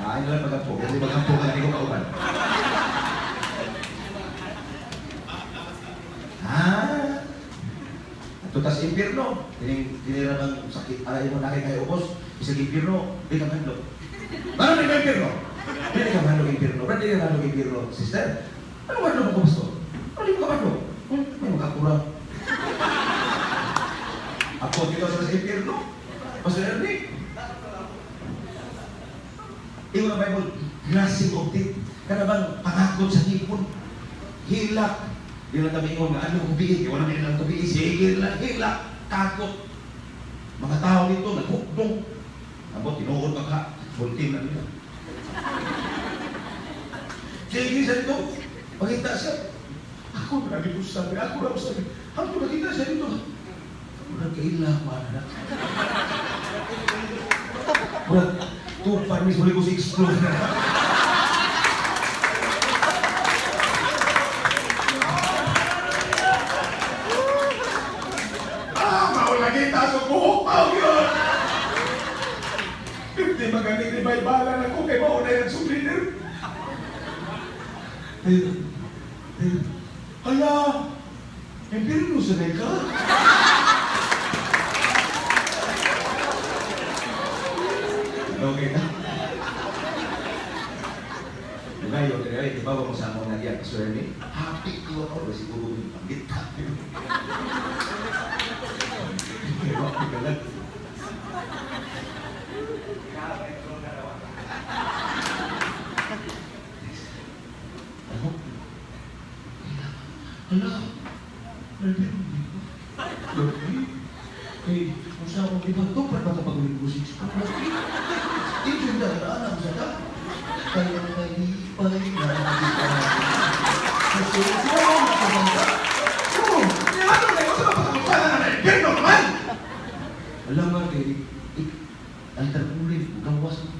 Ah, ano lang magampo. Kasi magampo ka na di ko kauban. Ah, tutas impierno. Tining tinira bang sakit alay mo na kay ubos. Bisag impierno, di ka manlog. Ano di ka impierno? Di ka manlog impierno. Di ka manlog impierno, sister. Ano manlog ko, pastor? Ano di ka manlog? May makakurang. Ako dito sa impierno. Pastor Ernie. Ingon ang Bible, gnashing of teeth. Kana bang pangakot sa ngipon? Hilak. Di lang kami ingon nga ano tubiin, wala man lang tubiin, sige lang, hilak, takot. Mga tao dito naghukdong. Abot tinuod pa ka, bultin na nila. Sige sa dito, pakita siya. Ako na dito sabi, ako na sabi. Ako nakita siya dito. Murag kaila man anak. Murag tupan mis huli ko si explode na. Ah, mao lagi taso buhok mao yun. Hindi magaling ni Baybalan ako kay mao na yung leader. Pero, pero, hala, impirno sa ka. Okay na. Lugayo, kaya di ba mo sa among nagyan, Pastor Ernie? Happy ko ako, kasi siguro yung panggit. Happy ka lang. Ano? Hala, impirno di ko. Lagi, kay, kung sa akong ibang tupad ba kapag ulit ko six pa? Hindi na alam sa ka. Kaya malipay na nakita. Kasi siya ang makabangga. Oo, ano na yun? Sa mapagkamutan na impirno naman! Alam nga, kay, altar ulit, gawas ko.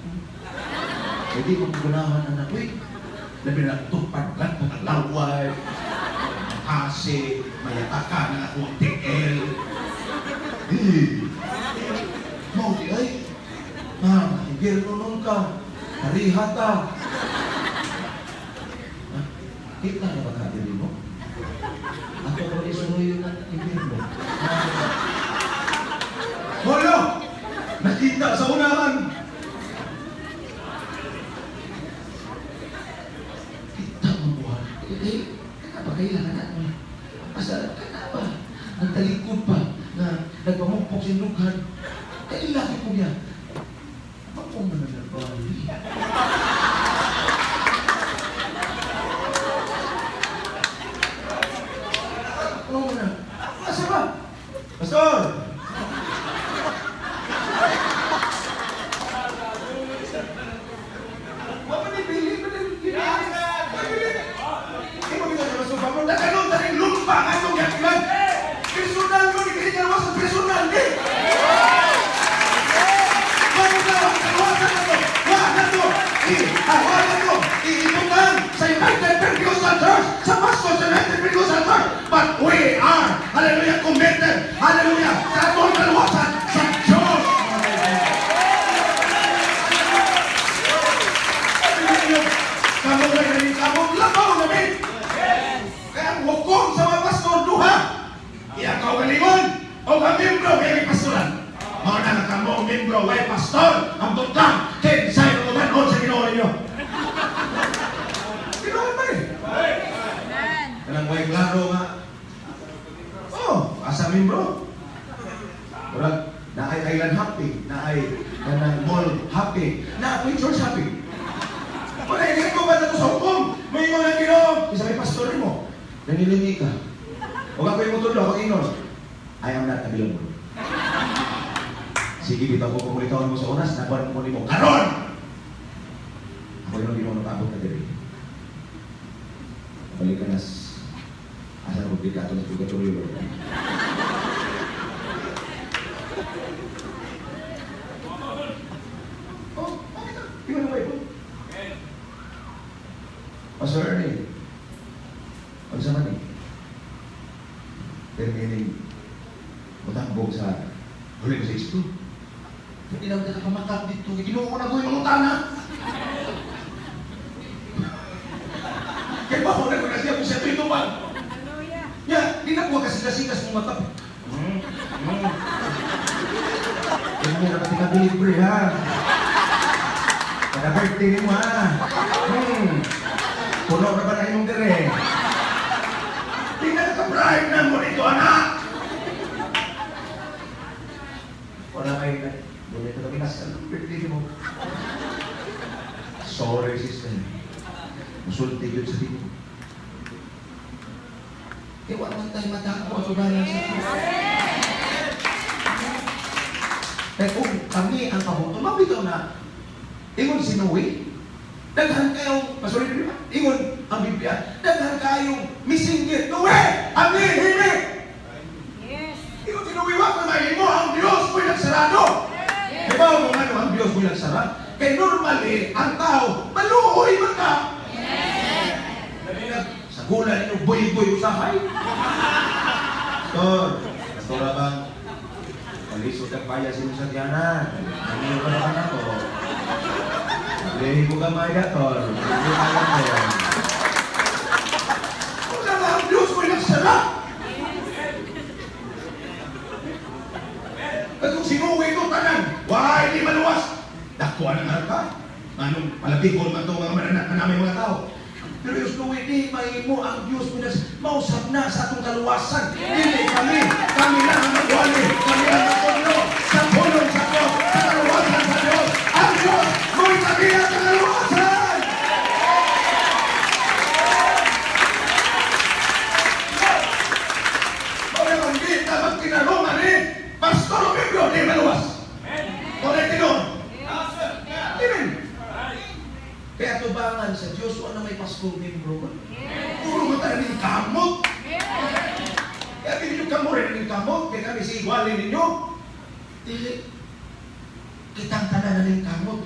Kaya di ko ganahan anak ko eh. Labi na tupad lang kung laway, hase, mayataka na ako ang TL. Eh, Mau di ay. Ma, impyerno nun ka. Hariha ta. Ha? Kita na ba ka diri mo? Ako ko isunoy yun ang impyerno. Wala! Nakita sa unahan! Kita mo buwan. Eh, kana ba kailangan na mo? Asa, kana ba? Ang talikod pa na nagpamukpok sa lughan. Kailangan ko niya. Ako man na nagbali. Oo na. Asa ba? Pastor! Wa man ni Billy, man ni Billy. Di mo bisa sa Pastor Pablo, nagkaroon ta rin lumpa nga itong yakilan. Personal mo, ni Kini sa personal ni. Manugaw ang kaluwasan na to. Wa na to. Wa na to. Iibutan sa United Pentecostal Church, sa pastor sa United Pentecostal Church. But we are, hallelujah, committed, hallelujah, sa atong kaluwasan sa Diyos. Kamu na galing kamu, labaw na min. Kaya ang hukom sa mga pastor, duha. Iya kaugalingon, o ka membro, kaya may pastoran. Mao na nga kamo, membro, way pastor, ang butang, kinsay mga ubanhon sa Ginoo ninyo. Ginoo ba eh? Kanang way klaro nga. Oh, asa membro? Murag naay island hopping, naay kanang mall hopping, naay church hopping. Wala, hindi ko ba na sa hukom? May ingon ang Ginoo. Isa may pastor mo. Nanilingi ka. Huwag ako yung mutudlo, ako ingon. I am not available. Sige, bitaw ko pumulitaw mo sa oras, nakuha mo nimo. Karon! Ako yung Ginoo nakaabot na diri. Balik ka na asa ko bigla ato sa purgatorio, Lord. Oh, okay na. Di ba na Bible? Mutambog sa Holy Ghost H2. Hindi lang ka kapamakak dito. Ginoo ko na ko yung mangutana. Kaya ba ko na ko na siya kung siya ito man. Hallelujah. Ya, di na ko kasi-kasikas mong mata. Hindi na pati ka libre ha. Kada birthday mo ha. Puno na ba na imong dire? Di na ka-bribe na mo nito, anak! Wala kayo na. Wala ito kami nasa birthday mo. Sorry, sister. Musulti yun sa tingin. Eh, wala man tayo matako at ubayan sa Diyos. Kaya kung kami ang kabuto, mabitaw na, ingon si Noe, daghan kayong, pasuri di ba? Ingon ang Biblia, daghan kayong misinggit, Noe, amin, himi! Yes. Ingon si Noe, wa ko mahimo, ang Diyos mo'y nagsarado. Yes. Di ba kung ano ang Diyos mo'y nagsara? Kaya normally, ang tao, maluoy man ka. Sa gula ninyo, buy-buy usahay. Pastor, Pastor Abang, Palisod ang paya si Musa Diana. Nangiyo ka naman ako. Lehi ko gamay na, tol. Hindi alam ko. Wala na ang Diyos mo'y nagsara. At kung sinuwi ko tanan, why di maluwas? Dakuan ang arka. Anong palabigol man ito mga mananak na namin mga tao. Pero Diyos Noe, di mahimo ang Diyos mo mausap na sa atong kaluwasan. Dili kami, kami lang ang magwali, kami ang magpuno sa pulong sa Diyos, sa kaluwasan sa Diyos. Ang Diyos, mo'y tabihan sa kaluwasan! Mao ang di ta magtinarungan ni Pastor Omibrio, di maluwas. Correct tinuod. Amen. Kaya tubangan sa Diyos, wala may Pasko membro ko. Puro mo tayo ng kamot. Kaya hindi nyo kamo rin ng kamot. Kaya kami si Igualin ninyo. Dili, kitang tanan na ng kamot.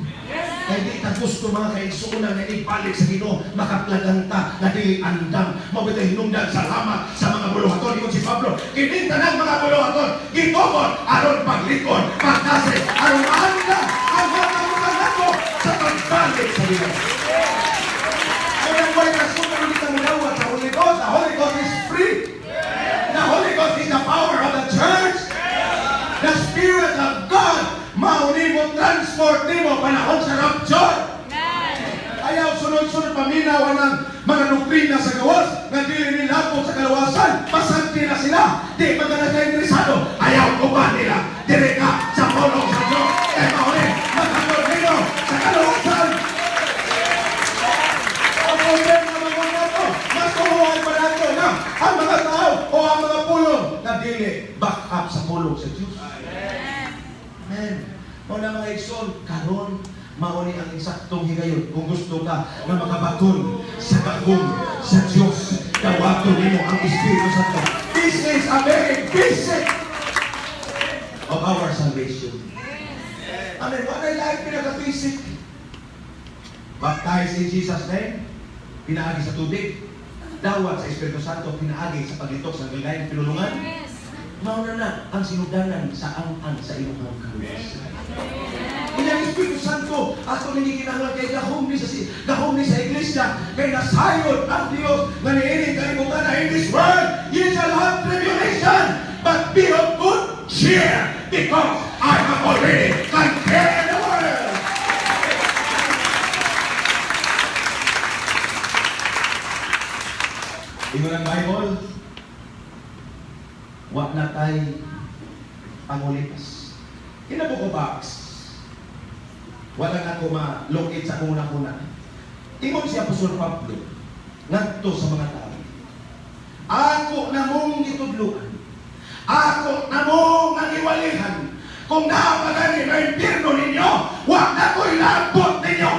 Kaya di ta gusto mga kaigsuonan na ibalik sa Ginoo, makaplaganta na dili andam. Mabitay hinungdan, salamat sa mga buluhaton. Ingon si Pablo, kining tanang mga buluhaton, gitukod aron paglikod, pagkase, aron anda ang mga nato sa pagbalik sa Ginoo. Kaya way rason na hindi ka mudawat sa Holy Ghost. The Holy Ghost is free. The Holy Ghost is the power of the church. The Spirit of God, mao nimo transport nimo panahon sa rapture. Ayaw sunod-sunod paminaw ng mga doktrina sa gawas nga dili nilapot sa kalawasan. Pasanti na sila. Di man ka na interesado. Ayaw ko ba nila? Dire ka sa pulong sa Diyos. Eh mao ni maghatod nimo sa kalawasan. Ang problema mga nato, mas kumuhay pa nato na ang mga tao o ang mga pulong na dili back up sa pulong sa Diyos. Amen. Mao na mga igsoon, karon mao ni ang eksaktong higayon kung gusto ka nga makabaton sa gahom sa Diyos, dawaton nimo ang Espiritu Santo. This is a very basic of our salvation. Amen. Wala lain pinaka-basic. Baptize in Jesus' name, pinaagi sa tubig. Dawat sa Espiritu Santo, pinaagi sa paglitok sa lain pinulungan. Mao na na ang sinudanan sa ang sa imong kaluwasan. Ilang Espiritu Santo, ato nini kinahanglan kay gahom ni sa iglesia, kay nasayod ang Dios nga niining kalibutan na in this world, ye shall have tribulation, but be of good cheer, because I have already conquered the world. Ingon ang Bible, wa na tay pangulipas. Kinabo ko box. Wala na ko malukit sa akong una-una. Ingon si Apostol Pablo, ngadto sa mga tao. Ako na mong gitudluan. Ako na mong nangiwalihan. Kung naa pa gani na impyerno ninyo, wa na ko'y labot ninyo.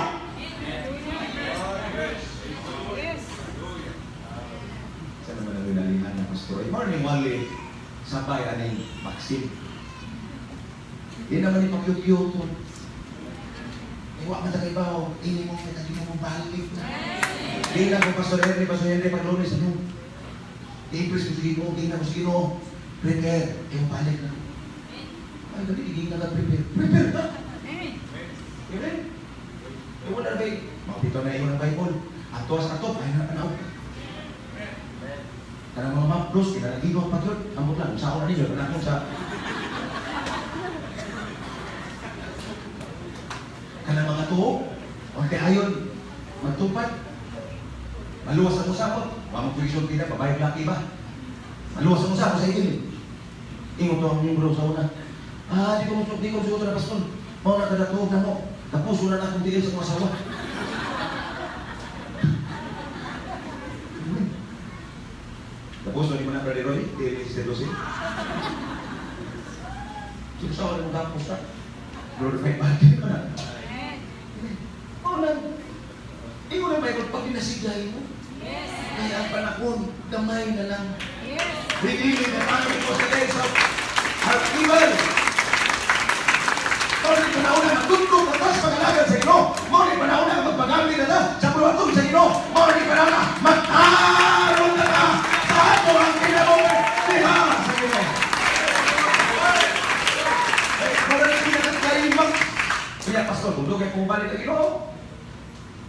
Yes. Sa naman ang winalihan ng pastor. Ay, morning, wali. Sabay, aning vaccine. Di naman ipakyut-kyuton. Eh, wa man ta kay bawo, ini mo may mo balik na. Di na ko Pastor Henry, Pastor Henry, pag Lunes, ano? Di-impress ko sa Ginoo, di na ko sa Ginoo. Prepare. Yung balik na. Ay, dali, hindi na prepare. Prepare ka. Amen. Amen? Iwan na kay, mapito na iwan ang Bible. Ato sa ato, ay na panaw. Kanang mga maplos, kinalagigaw pa yun. Ambot lang, sa na ninyo, kanang sa... Kanang mga tuo, unti ayon, magtupad. Maluwas ang usapot. Wa mo tuition pina, babae laki ba? Maluwas ang usapot sa ilim. Ingon to ang miyembro sa una. Ah, di ko suot na pastor. Mao na kada tuog na mo. Napuso na akong tiil sa akong asawa. Tapos, ni mo na, Brother Roy, tiil ni Sister Lucy. Sige sa mo tapos na. Glorified body mo na. Amen. Mao na. Ingon ang Bible, pag ginasigay mo, Yes. kaya ang panahon, gamay na lang. Yes. Redeeming the time because the days of are evil. Mao ni panahon na magtundok na sa pag-alagad sa Ginoo. Mao ni panahon na magpagamit na ta sa pagbuhaton sa Ginoo. Mao ni panahon na magtarong na ta sa ato ang kinabuhi diha sa Ginoo. Eh, wala na pinakakaimak. Kaya pastor, kung dugay kung balik ang Ginoo,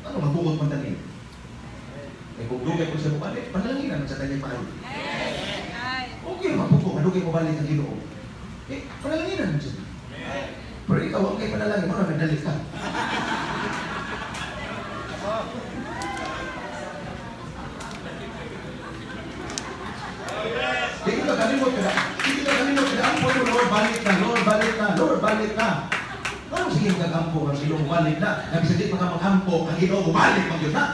ano mabuot man tani? Eh kung dugay ko siya bumalik, panalangin naman sa kanyang maayo. Ay. Okay naman po kung dugay mo balik ang Ginoo. Eh, panalangin naman siya. Pero ikaw ang kay panalangin mo na nagdali ka. Di ko nakalimot ka na. Di ko nakalimot ka na. Ampo mo, Lord, balik na. Lord, balik na. Lord, balik na. Ano sige magagampo ang Ginoo balik na. Nabisa di pa ka magampo ang Ginoo balik man gyud na.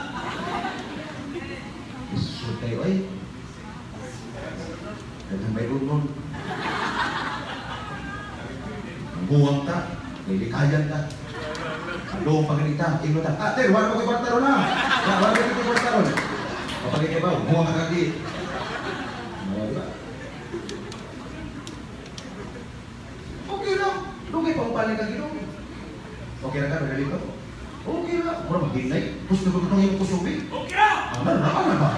Jesus kayo ay. Daghang may nun. Buwang ta, lilikayan ta. Alo pa ganita, ingon ta. Ah, ter, wala mo kay kwarta ron na. Wala mo kay kwarta ron. Kapag kay ba, buwang ka kagi. Wala ba? Okay lang. Dugay pa upaling ka Ginoo. Okay lang ka, nagalito. Okay lang. Mura maghinay. Gusto ko itong iyong kusubi. Okay na! Ah, meron na ka na ba?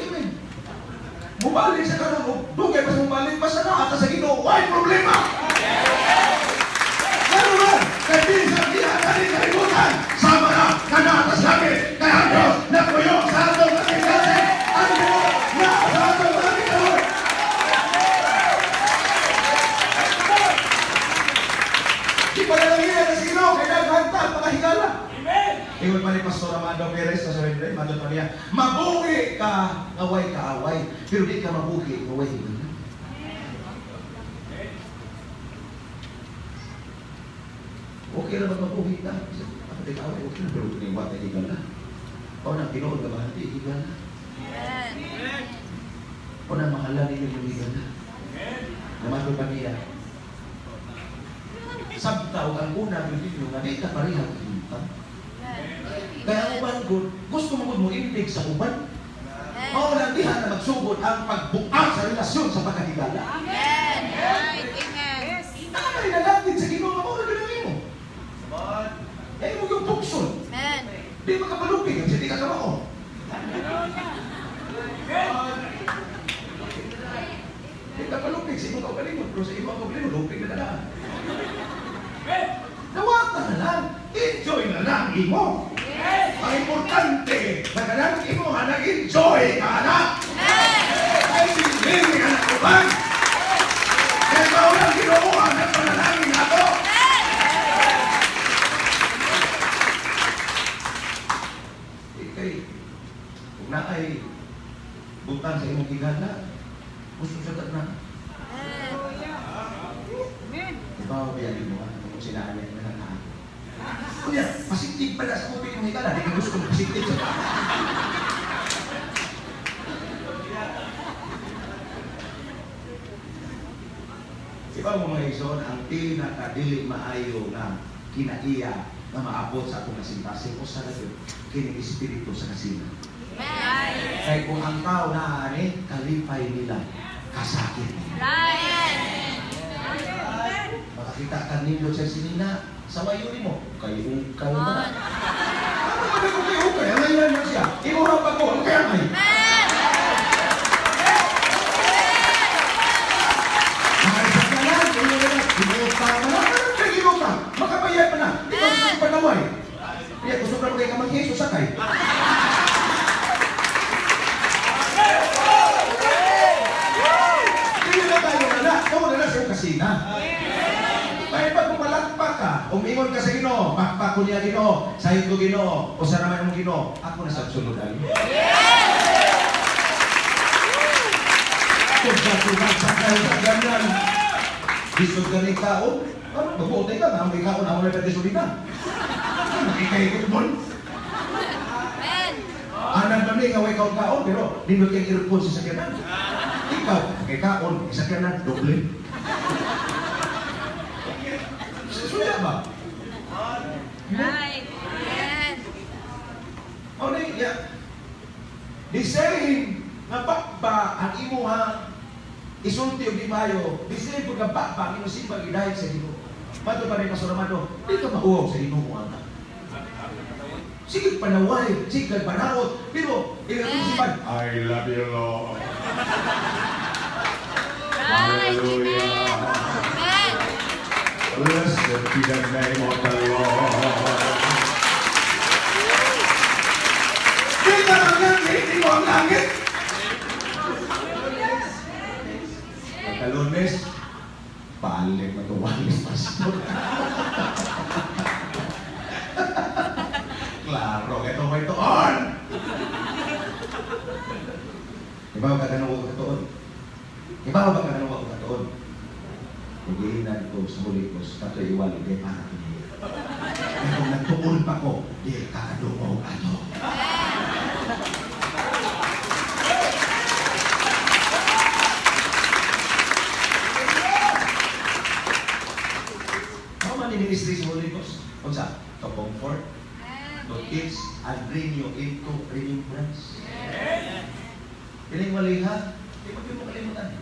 Amen. Mubalik sa karon, dugay pa sa mubalik, basta naa ka sa Ginoo, why problema? Lalo na, kay bisan diha kani kalibutan, sama na kanaa sa langit, kay ang Diyos napuyo sa atong kasing-kasing, ang Ginoo naa sa atong kasing karon. Di pa na sa Ginoo, kay daghan ta mga higala. Amen! Ingon pa ni Pastor Amando Perez sa Surrender, matod pa niya, mabuhi ka, ngaway kaaway, pero di ka mabuhi, ngaway higala. Okay ra ba mabuhi ka? Ako di kaaway, okay na, pero kung iwat na higala. O na, tinuod ka ba? Hindi, higala. Amen! O na, mahala ninyo yung higala. Amen! Namatod pa niya, sabta o ang una ninyo nga di ka pareha kahimtang. Kaya ang uban ko, gusto mo mo intig sa uban. Mao na diha na magsugod ang pagbuak sa relasyon sa pagkahigala. Amen. Yes. Tama rin nalapit sa Ginoo nga mao na gud mo. Eh mo yung pukson. Di makapalupig kasi di ka kamao. Di ka palupig sa imong kaugalingon, pero sa imong kaugalingon lupig na na. Amen! Dawata na lang. Enjoy na lang imo. Yes! Ang importante, nagalang imo ha nag-enjoy ka na. Ay hindi ka na uban. Kaya mao lang Ginoo ang nagpanalangin ato. Eh, kay kung naay butang sa imong higala, gusto sa na. Hallelujah. Amen. Ikaw, biyagin mo ha, kung sinaan niya na nakaako. Kunya, pasitig pa na sa tubig ng higala, di ka gusto kong pasitig sa Iba mo mga ison, ang pinakadili maayo nga kinaiya nga maabot sa atong kasing-kasing o sa lagot, kining espiritu sa kasina. Kay kung ang tao na ani, kalipay nila, kasakit nila. Makakita ka nindot sa sinina, sa wayo nimo, kay ukay ba na? Ano ba kung kay ukay? Ang ngayon man siya. Imo ra pa ko, ang kaya may. Ingon ka sa Ginoo, pakpak ko niya Ginoo, sayod ko Ginoo, usa ra man imong Ginoo, ako na sa sulod ali. Tugsa-tugsa sa kayo sa ganyan. Lisod ka ni kaon, ano, mag-uutay ka, nga, may kaon, ako na pwede sulina. Makikaigot mo. Amen. Anan ba ni, nga way kaon kaon, pero nindot kang earphone sa sakyanan. Ikaw, kay kaon, kay sakyanan, doble. Suya ba? Right. Amen. O ni, ya. The same nga bakba ang imuha isulti og di maayo, the same pag nga bakba ang imong simba gidayeg sa Ginoo. Mato pa rin Pastor Amado, di ka mahuwaw sa Ginoo ana. Sige panaway, sige panaot, pero ilang simban, I love you, Lord. Right. Hallelujah. Amen. Blessed be the name of the Lord. Di ka ang langit, di mo ang langit. Pagka-Lunes, balik matuwalis, Pastor. Klaro, ito may tuon! Iba ba ka ganun ko katuon? Iba ba ka ganun ko katuon? Ugihinan ko sa huli ko, sa kato iwali, di para ko niya. Kaya kung nagtuon pa ko, di kakadungaw ato. How many ministries Holy Ghost? Unsa? To comfort, to teach, and bring you into remembrance. Piling wali ha? Di mo mo kalimutan.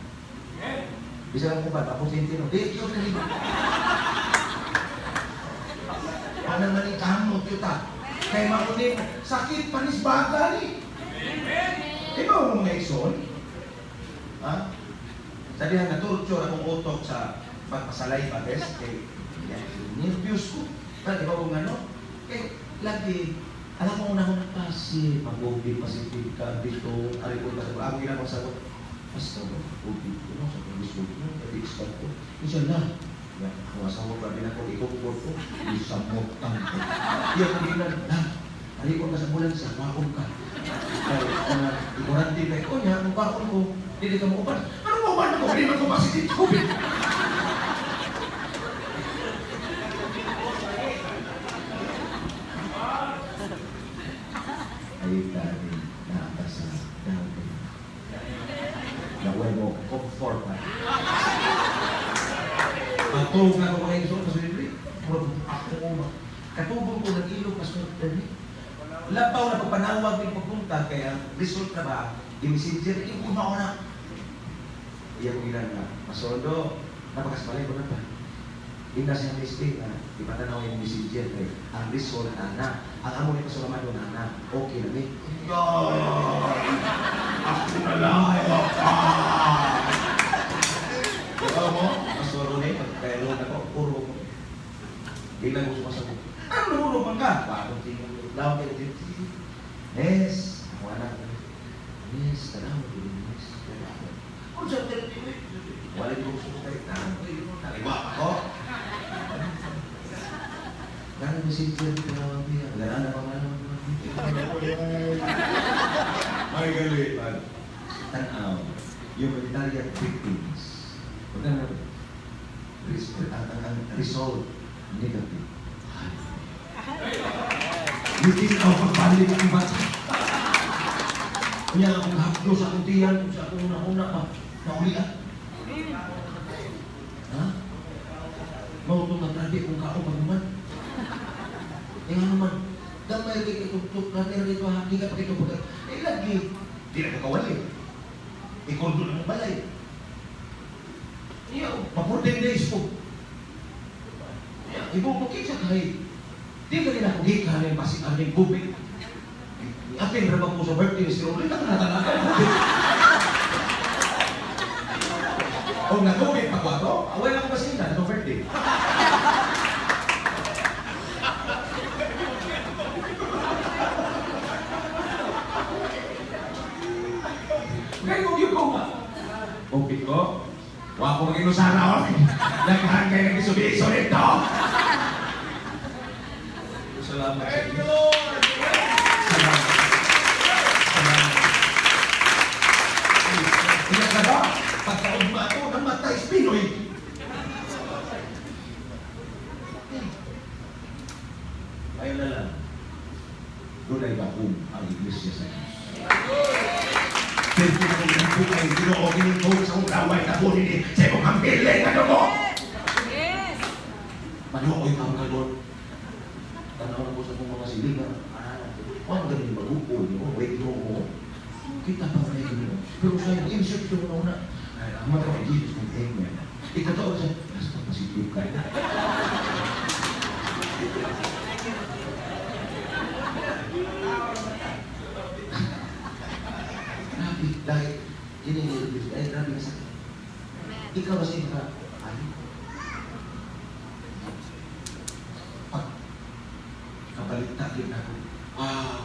Bisa lang ko ba? Ako sintino. Di, yun na rin. Ano man yung kamot yun ta? Kay makunin, sakit panis baga ni. Di ba mo mga ison? Ha? Sabi na, naturture akong utok sa pagpasalay pa, test. Kay, yan, nervous ko. Pero di ba kung ano? Kay, lagi, alam mo una akong nagpasi, mag-ubig, positive ka, dito, arikot ka sa ako ginagawa sa basta mag-ubig ko, no, sa pag-isog mo, i-expect ko. Inshallah, yan, ako asawa, grabe na ko, i-comfort ko, isamot ang ko. Iya, kung ginan, na, arikot ka sa ambulansya, waon ka. Kaya, mga i-quarantine na, oh, niya, kung baon ko, hindi ka mauban. Ano mauban ako? Hindi man ko positive COVID. Ay, dahil naata sa dahil. Naway mo, comfort na. Matulog na ako mga igsoon, Pastor Henry. Murag ako ba? Katubong ko ng ilog, Pastor Henry. Labaw na pagpanawag ng pagpunta, kaya result na ba, i-messenger, yung una ko na. Iya ko ginan na, Masondo, napakasmalay ko na pa. Inda siya mistake na, ipatanaw yung messenger kay ang result na na, ang amo ni Pastor Amado na na, okay na ni. God, ako na lang. Ah. Diba mo, Pastor Rone, pagkailan ako, puro ko. Di lang ko sumasagot. Ano nahulog man ka? Bakit tingnan mo? Lawag kayo dito. Yes, ako anak. Yes, tanaw, yes, tanaw. Ano siya, wala ko sumasagot. Naiwa ako. Ganun messenger, grabe. Ang gana na pa man. May gali man. Tanaw, humanitarian victims. Huwag na ang result, negative. Mitin ako pagbalik ang bata. Kanya akong hapdo sa akong tiyan, sa akong una-una pa, naulian. Ha? Mao itong natradi kung kao paghuman. Eh ano man, gamay kay itugtog na pero ito ha, di ka pa ito pag... Eh lagi, di na ko kawali. Ikondo na mong balay. Iya, pa 14 days ko. Iya, ibo ko kinsa kay. Di ka rin ako gikan ng pasikan ng gubit. Atin ra ba ko sa birthday si Rolly, nakatanakan gubit. O nagubit pa ko ato, away lang ko pasina, itong birthday. Kaya kung yung ko nga. Okay ko, wa ko mag-inusara ako. Naghan kayo nag-isubiso nito. Salamat sa Thank you, Diyos. Lord. Salamat. Salamat. Iya ka ba? Pagkaugma ako, namatay si Pinoy. Ayun na lang. Doon ay bakum ang iglesia sa Diyos. Pero kung akong ginbuhay, Ginoo, ginintuon sa akong laway na kunin ni sa imong hambili nga dugo. Yes. Manuoy ka mga Lord. Tanaw na ko sa akong mga silingan. Ah, wala ganin mag-upo niyo, wait mo ko. Kita pa na yun. Pero sa insert ko na una. Ay, ang mga kay Jesus kung amen. Ikatoo siya, basta positive ka. Grabe, dahil yun yung ay grabe ka sakit. Amen. Ikaw kasi ka, ay, pag kabaliktad yun ako, wow!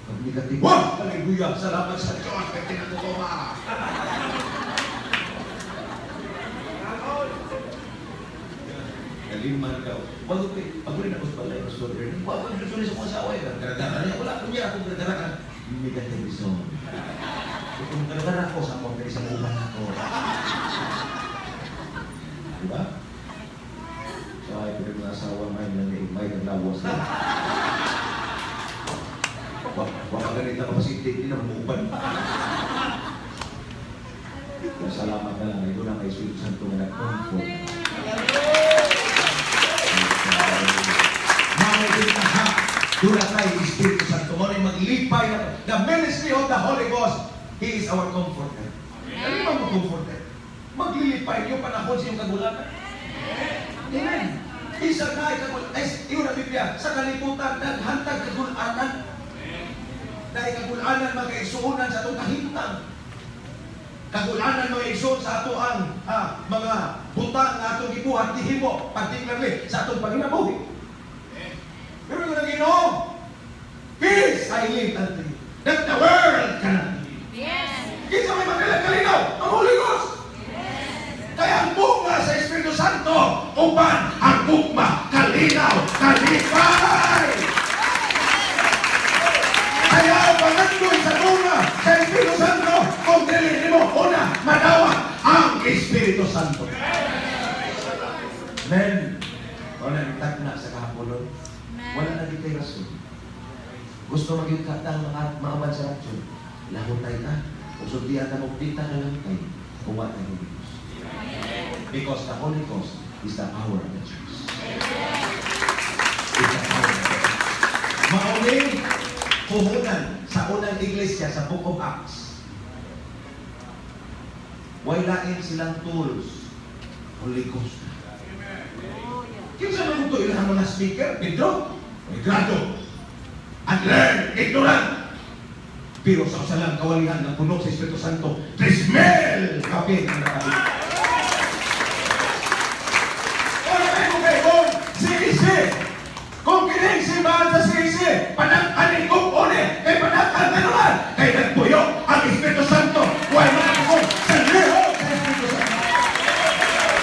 Pag negative, wow! Hallelujah! Salamat sa Diyos! Kaya tinatutuma! Kaliman ka. Wag ko pag rin ako sa balay, Pastor Ernie. Wag ko susunod sa mga asawa. Garagara niya. Wala ko niya. Akong garagara ka. Negative zone. Kung garagara ako sa akong isang uban ako. Diba? So ay pinag mga asawa may lang may naglawas na. Wa wa ka ganito ka pasintig, hindi na muuban. Pero salamat na lang, ito na kay Espiritu Santo nga nag-comfort. Mao na ha, dula kay Espiritu Santo. Mao ni maglipay na the ministry of the Holy Ghost. He is our comforter. Ano ba mo comforter? Maglilipay niyo panahon sa iyong kagulatan. Amen. Isa na ay kagul ay iyo na Biblia sa kalibutan naghantag kagulanan. Dahil kagulanan mga isuonan sa atong kahimtang. Kagulanan mga isuon sa ato ang mga butang nga atong gibuhat gihimo particularly sa atong panginabuhi. Pero yung Ginoo, peace I leave unto you, that the world cannot give. Yes. Kinsa may magdalag kalinaw? Ang Holy Ghost. Kaya ang bunga sa Espiritu Santo, uban ang gugma, kalinaw, kalipay. Kaya ang pangandoy sa bunga sa Espiritu Santo, kung dili nimo una madawat ang Espiritu Santo. Amen. Wala nang na sa kahapon. Wala na di kay rason. Gusto magyud ka tang mga maaman sa rapture. Lahutay ka. Kung sultian ka mo, di ta kalahutay. Kung wa tayo Holy Ghost. Because the Holy Ghost is the power of the church. It's the power of the church. Mauning puhunan sa unang iglesia sa Book of Acts. Way lain silang tools. Holy Ghost. Kinsa man ito ilang mga speaker? Pedro? May grado. Unlearned, ignorant. Pero sa usa lang kawalihan ng puno sa Espiritu Santo, 3,000 kapin ang nakabit. Wala kayo kung kay kung CEC. Kung kining simbahan sa CEC, panag-aning kung une, kay panag-an ka naman, kay nagpuyo ang Espiritu Santo, way makapukong sa lihok sa Espiritu Santo.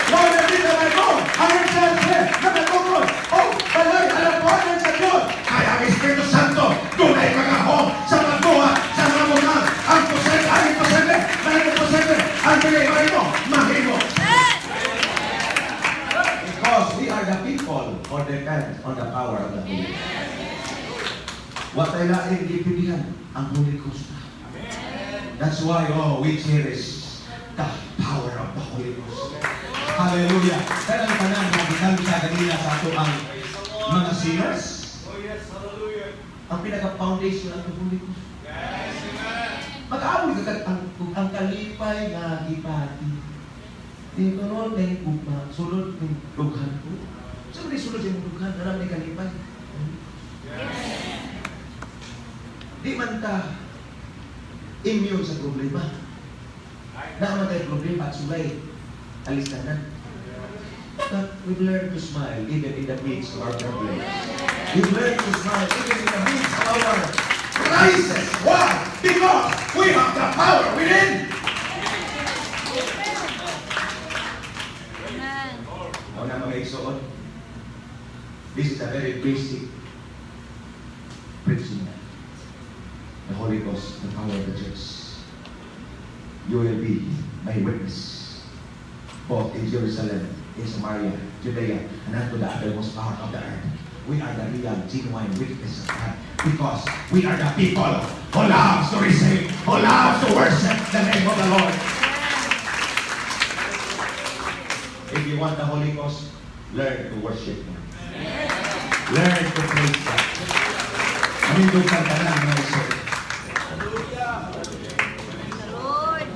Wala din naman ko, ang NCRC, nakatukod, o balay alambuhanan sa Diyos. Kaya ang Espiritu Santo, dunay kagahom sa pagbuhat sa mga butang. Ang posible, ang imposible, ang imposible, ang dili mahimo, mahimo. Because we are the people who depend on the power of the Holy Ghost. Wa tay lain gipidihan ang Holy Ghost. That's why, oh, we cherish the power of the Holy Ghost. Hallelujah. Kaya ang tanan nga gikan sa kanina sa ato ang mga sinners, Oh, yes, hallelujah. ang pinaka-foundation ang Holy Ghost. Yes, amen. Mag-aaway ka ang kalipay nga gipati. Tinunod na yung gugma, sulod ng dughan ko. Sa so, sulod sa imong dughan, alam ni kalipay. Di man ta immune sa problema. Naa man tayo problema at sulay, alis na na. But we've learned to smile even in the midst of our problems. We've learned to smile even in the midst of our Crisis. Why? Because we have the power within. Amen. Mao na mga igsoon. This is a very basic preaching. The Holy Ghost, the power of the church. You will be my witness, both in Jerusalem, in Samaria, Judea, and unto the uttermost part of the earth. We are the real, genuine witness of God because we are the people who loves to receive, who loves to worship the name of the Lord. If you want the Holy Ghost, learn to worship Him. Learn to praise God. Manindog kang tanan, mga igsoon. Lord.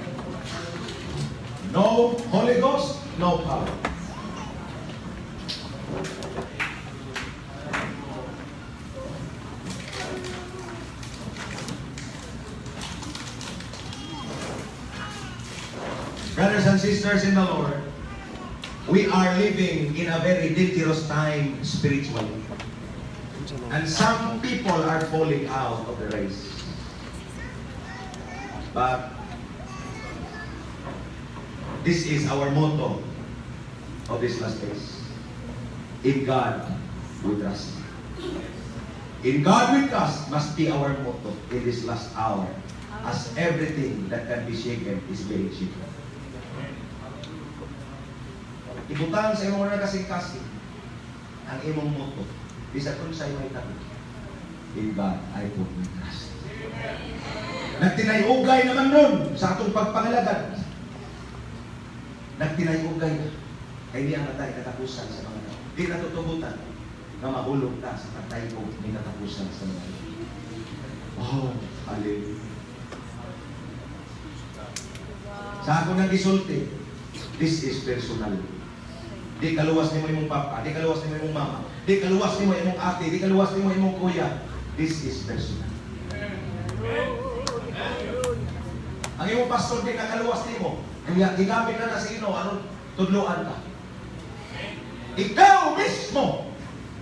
No Holy Ghost, no power. Brothers and sisters in the Lord, we are living in a very dangerous time spiritually. And some people are falling out of the race. But this is our motto of these last days. In God we trust. In God we trust must be our motto in this last hour, as everything that can be shaken is being shaken. Ibutang sa imong mga kasing-kasing ang imong motto. Bisan unsay mahitabo. In God I put my trust. Nagtinay-ugay naman nun sa atong pagpangalagad. Nagtinay-ugay na. Kay niya nga tayo katapusan sa mga tao. Di natutugutan nga mahulog ta sa pagtayog ni katapusan sa mga tao. Oh, hallelujah. Sa ako nang gisulti, this is personal. Di kaluwas nimo imong papa, di kaluwas nimo imong mama, di kaluwas nimo imong ate, di kaluwas nimo imong kuya. This is personal. Ang imong pastor di nakaluwas nimo. Kaya gigamit na na sa Ginoo aron tudloan ka. Ikaw mismo.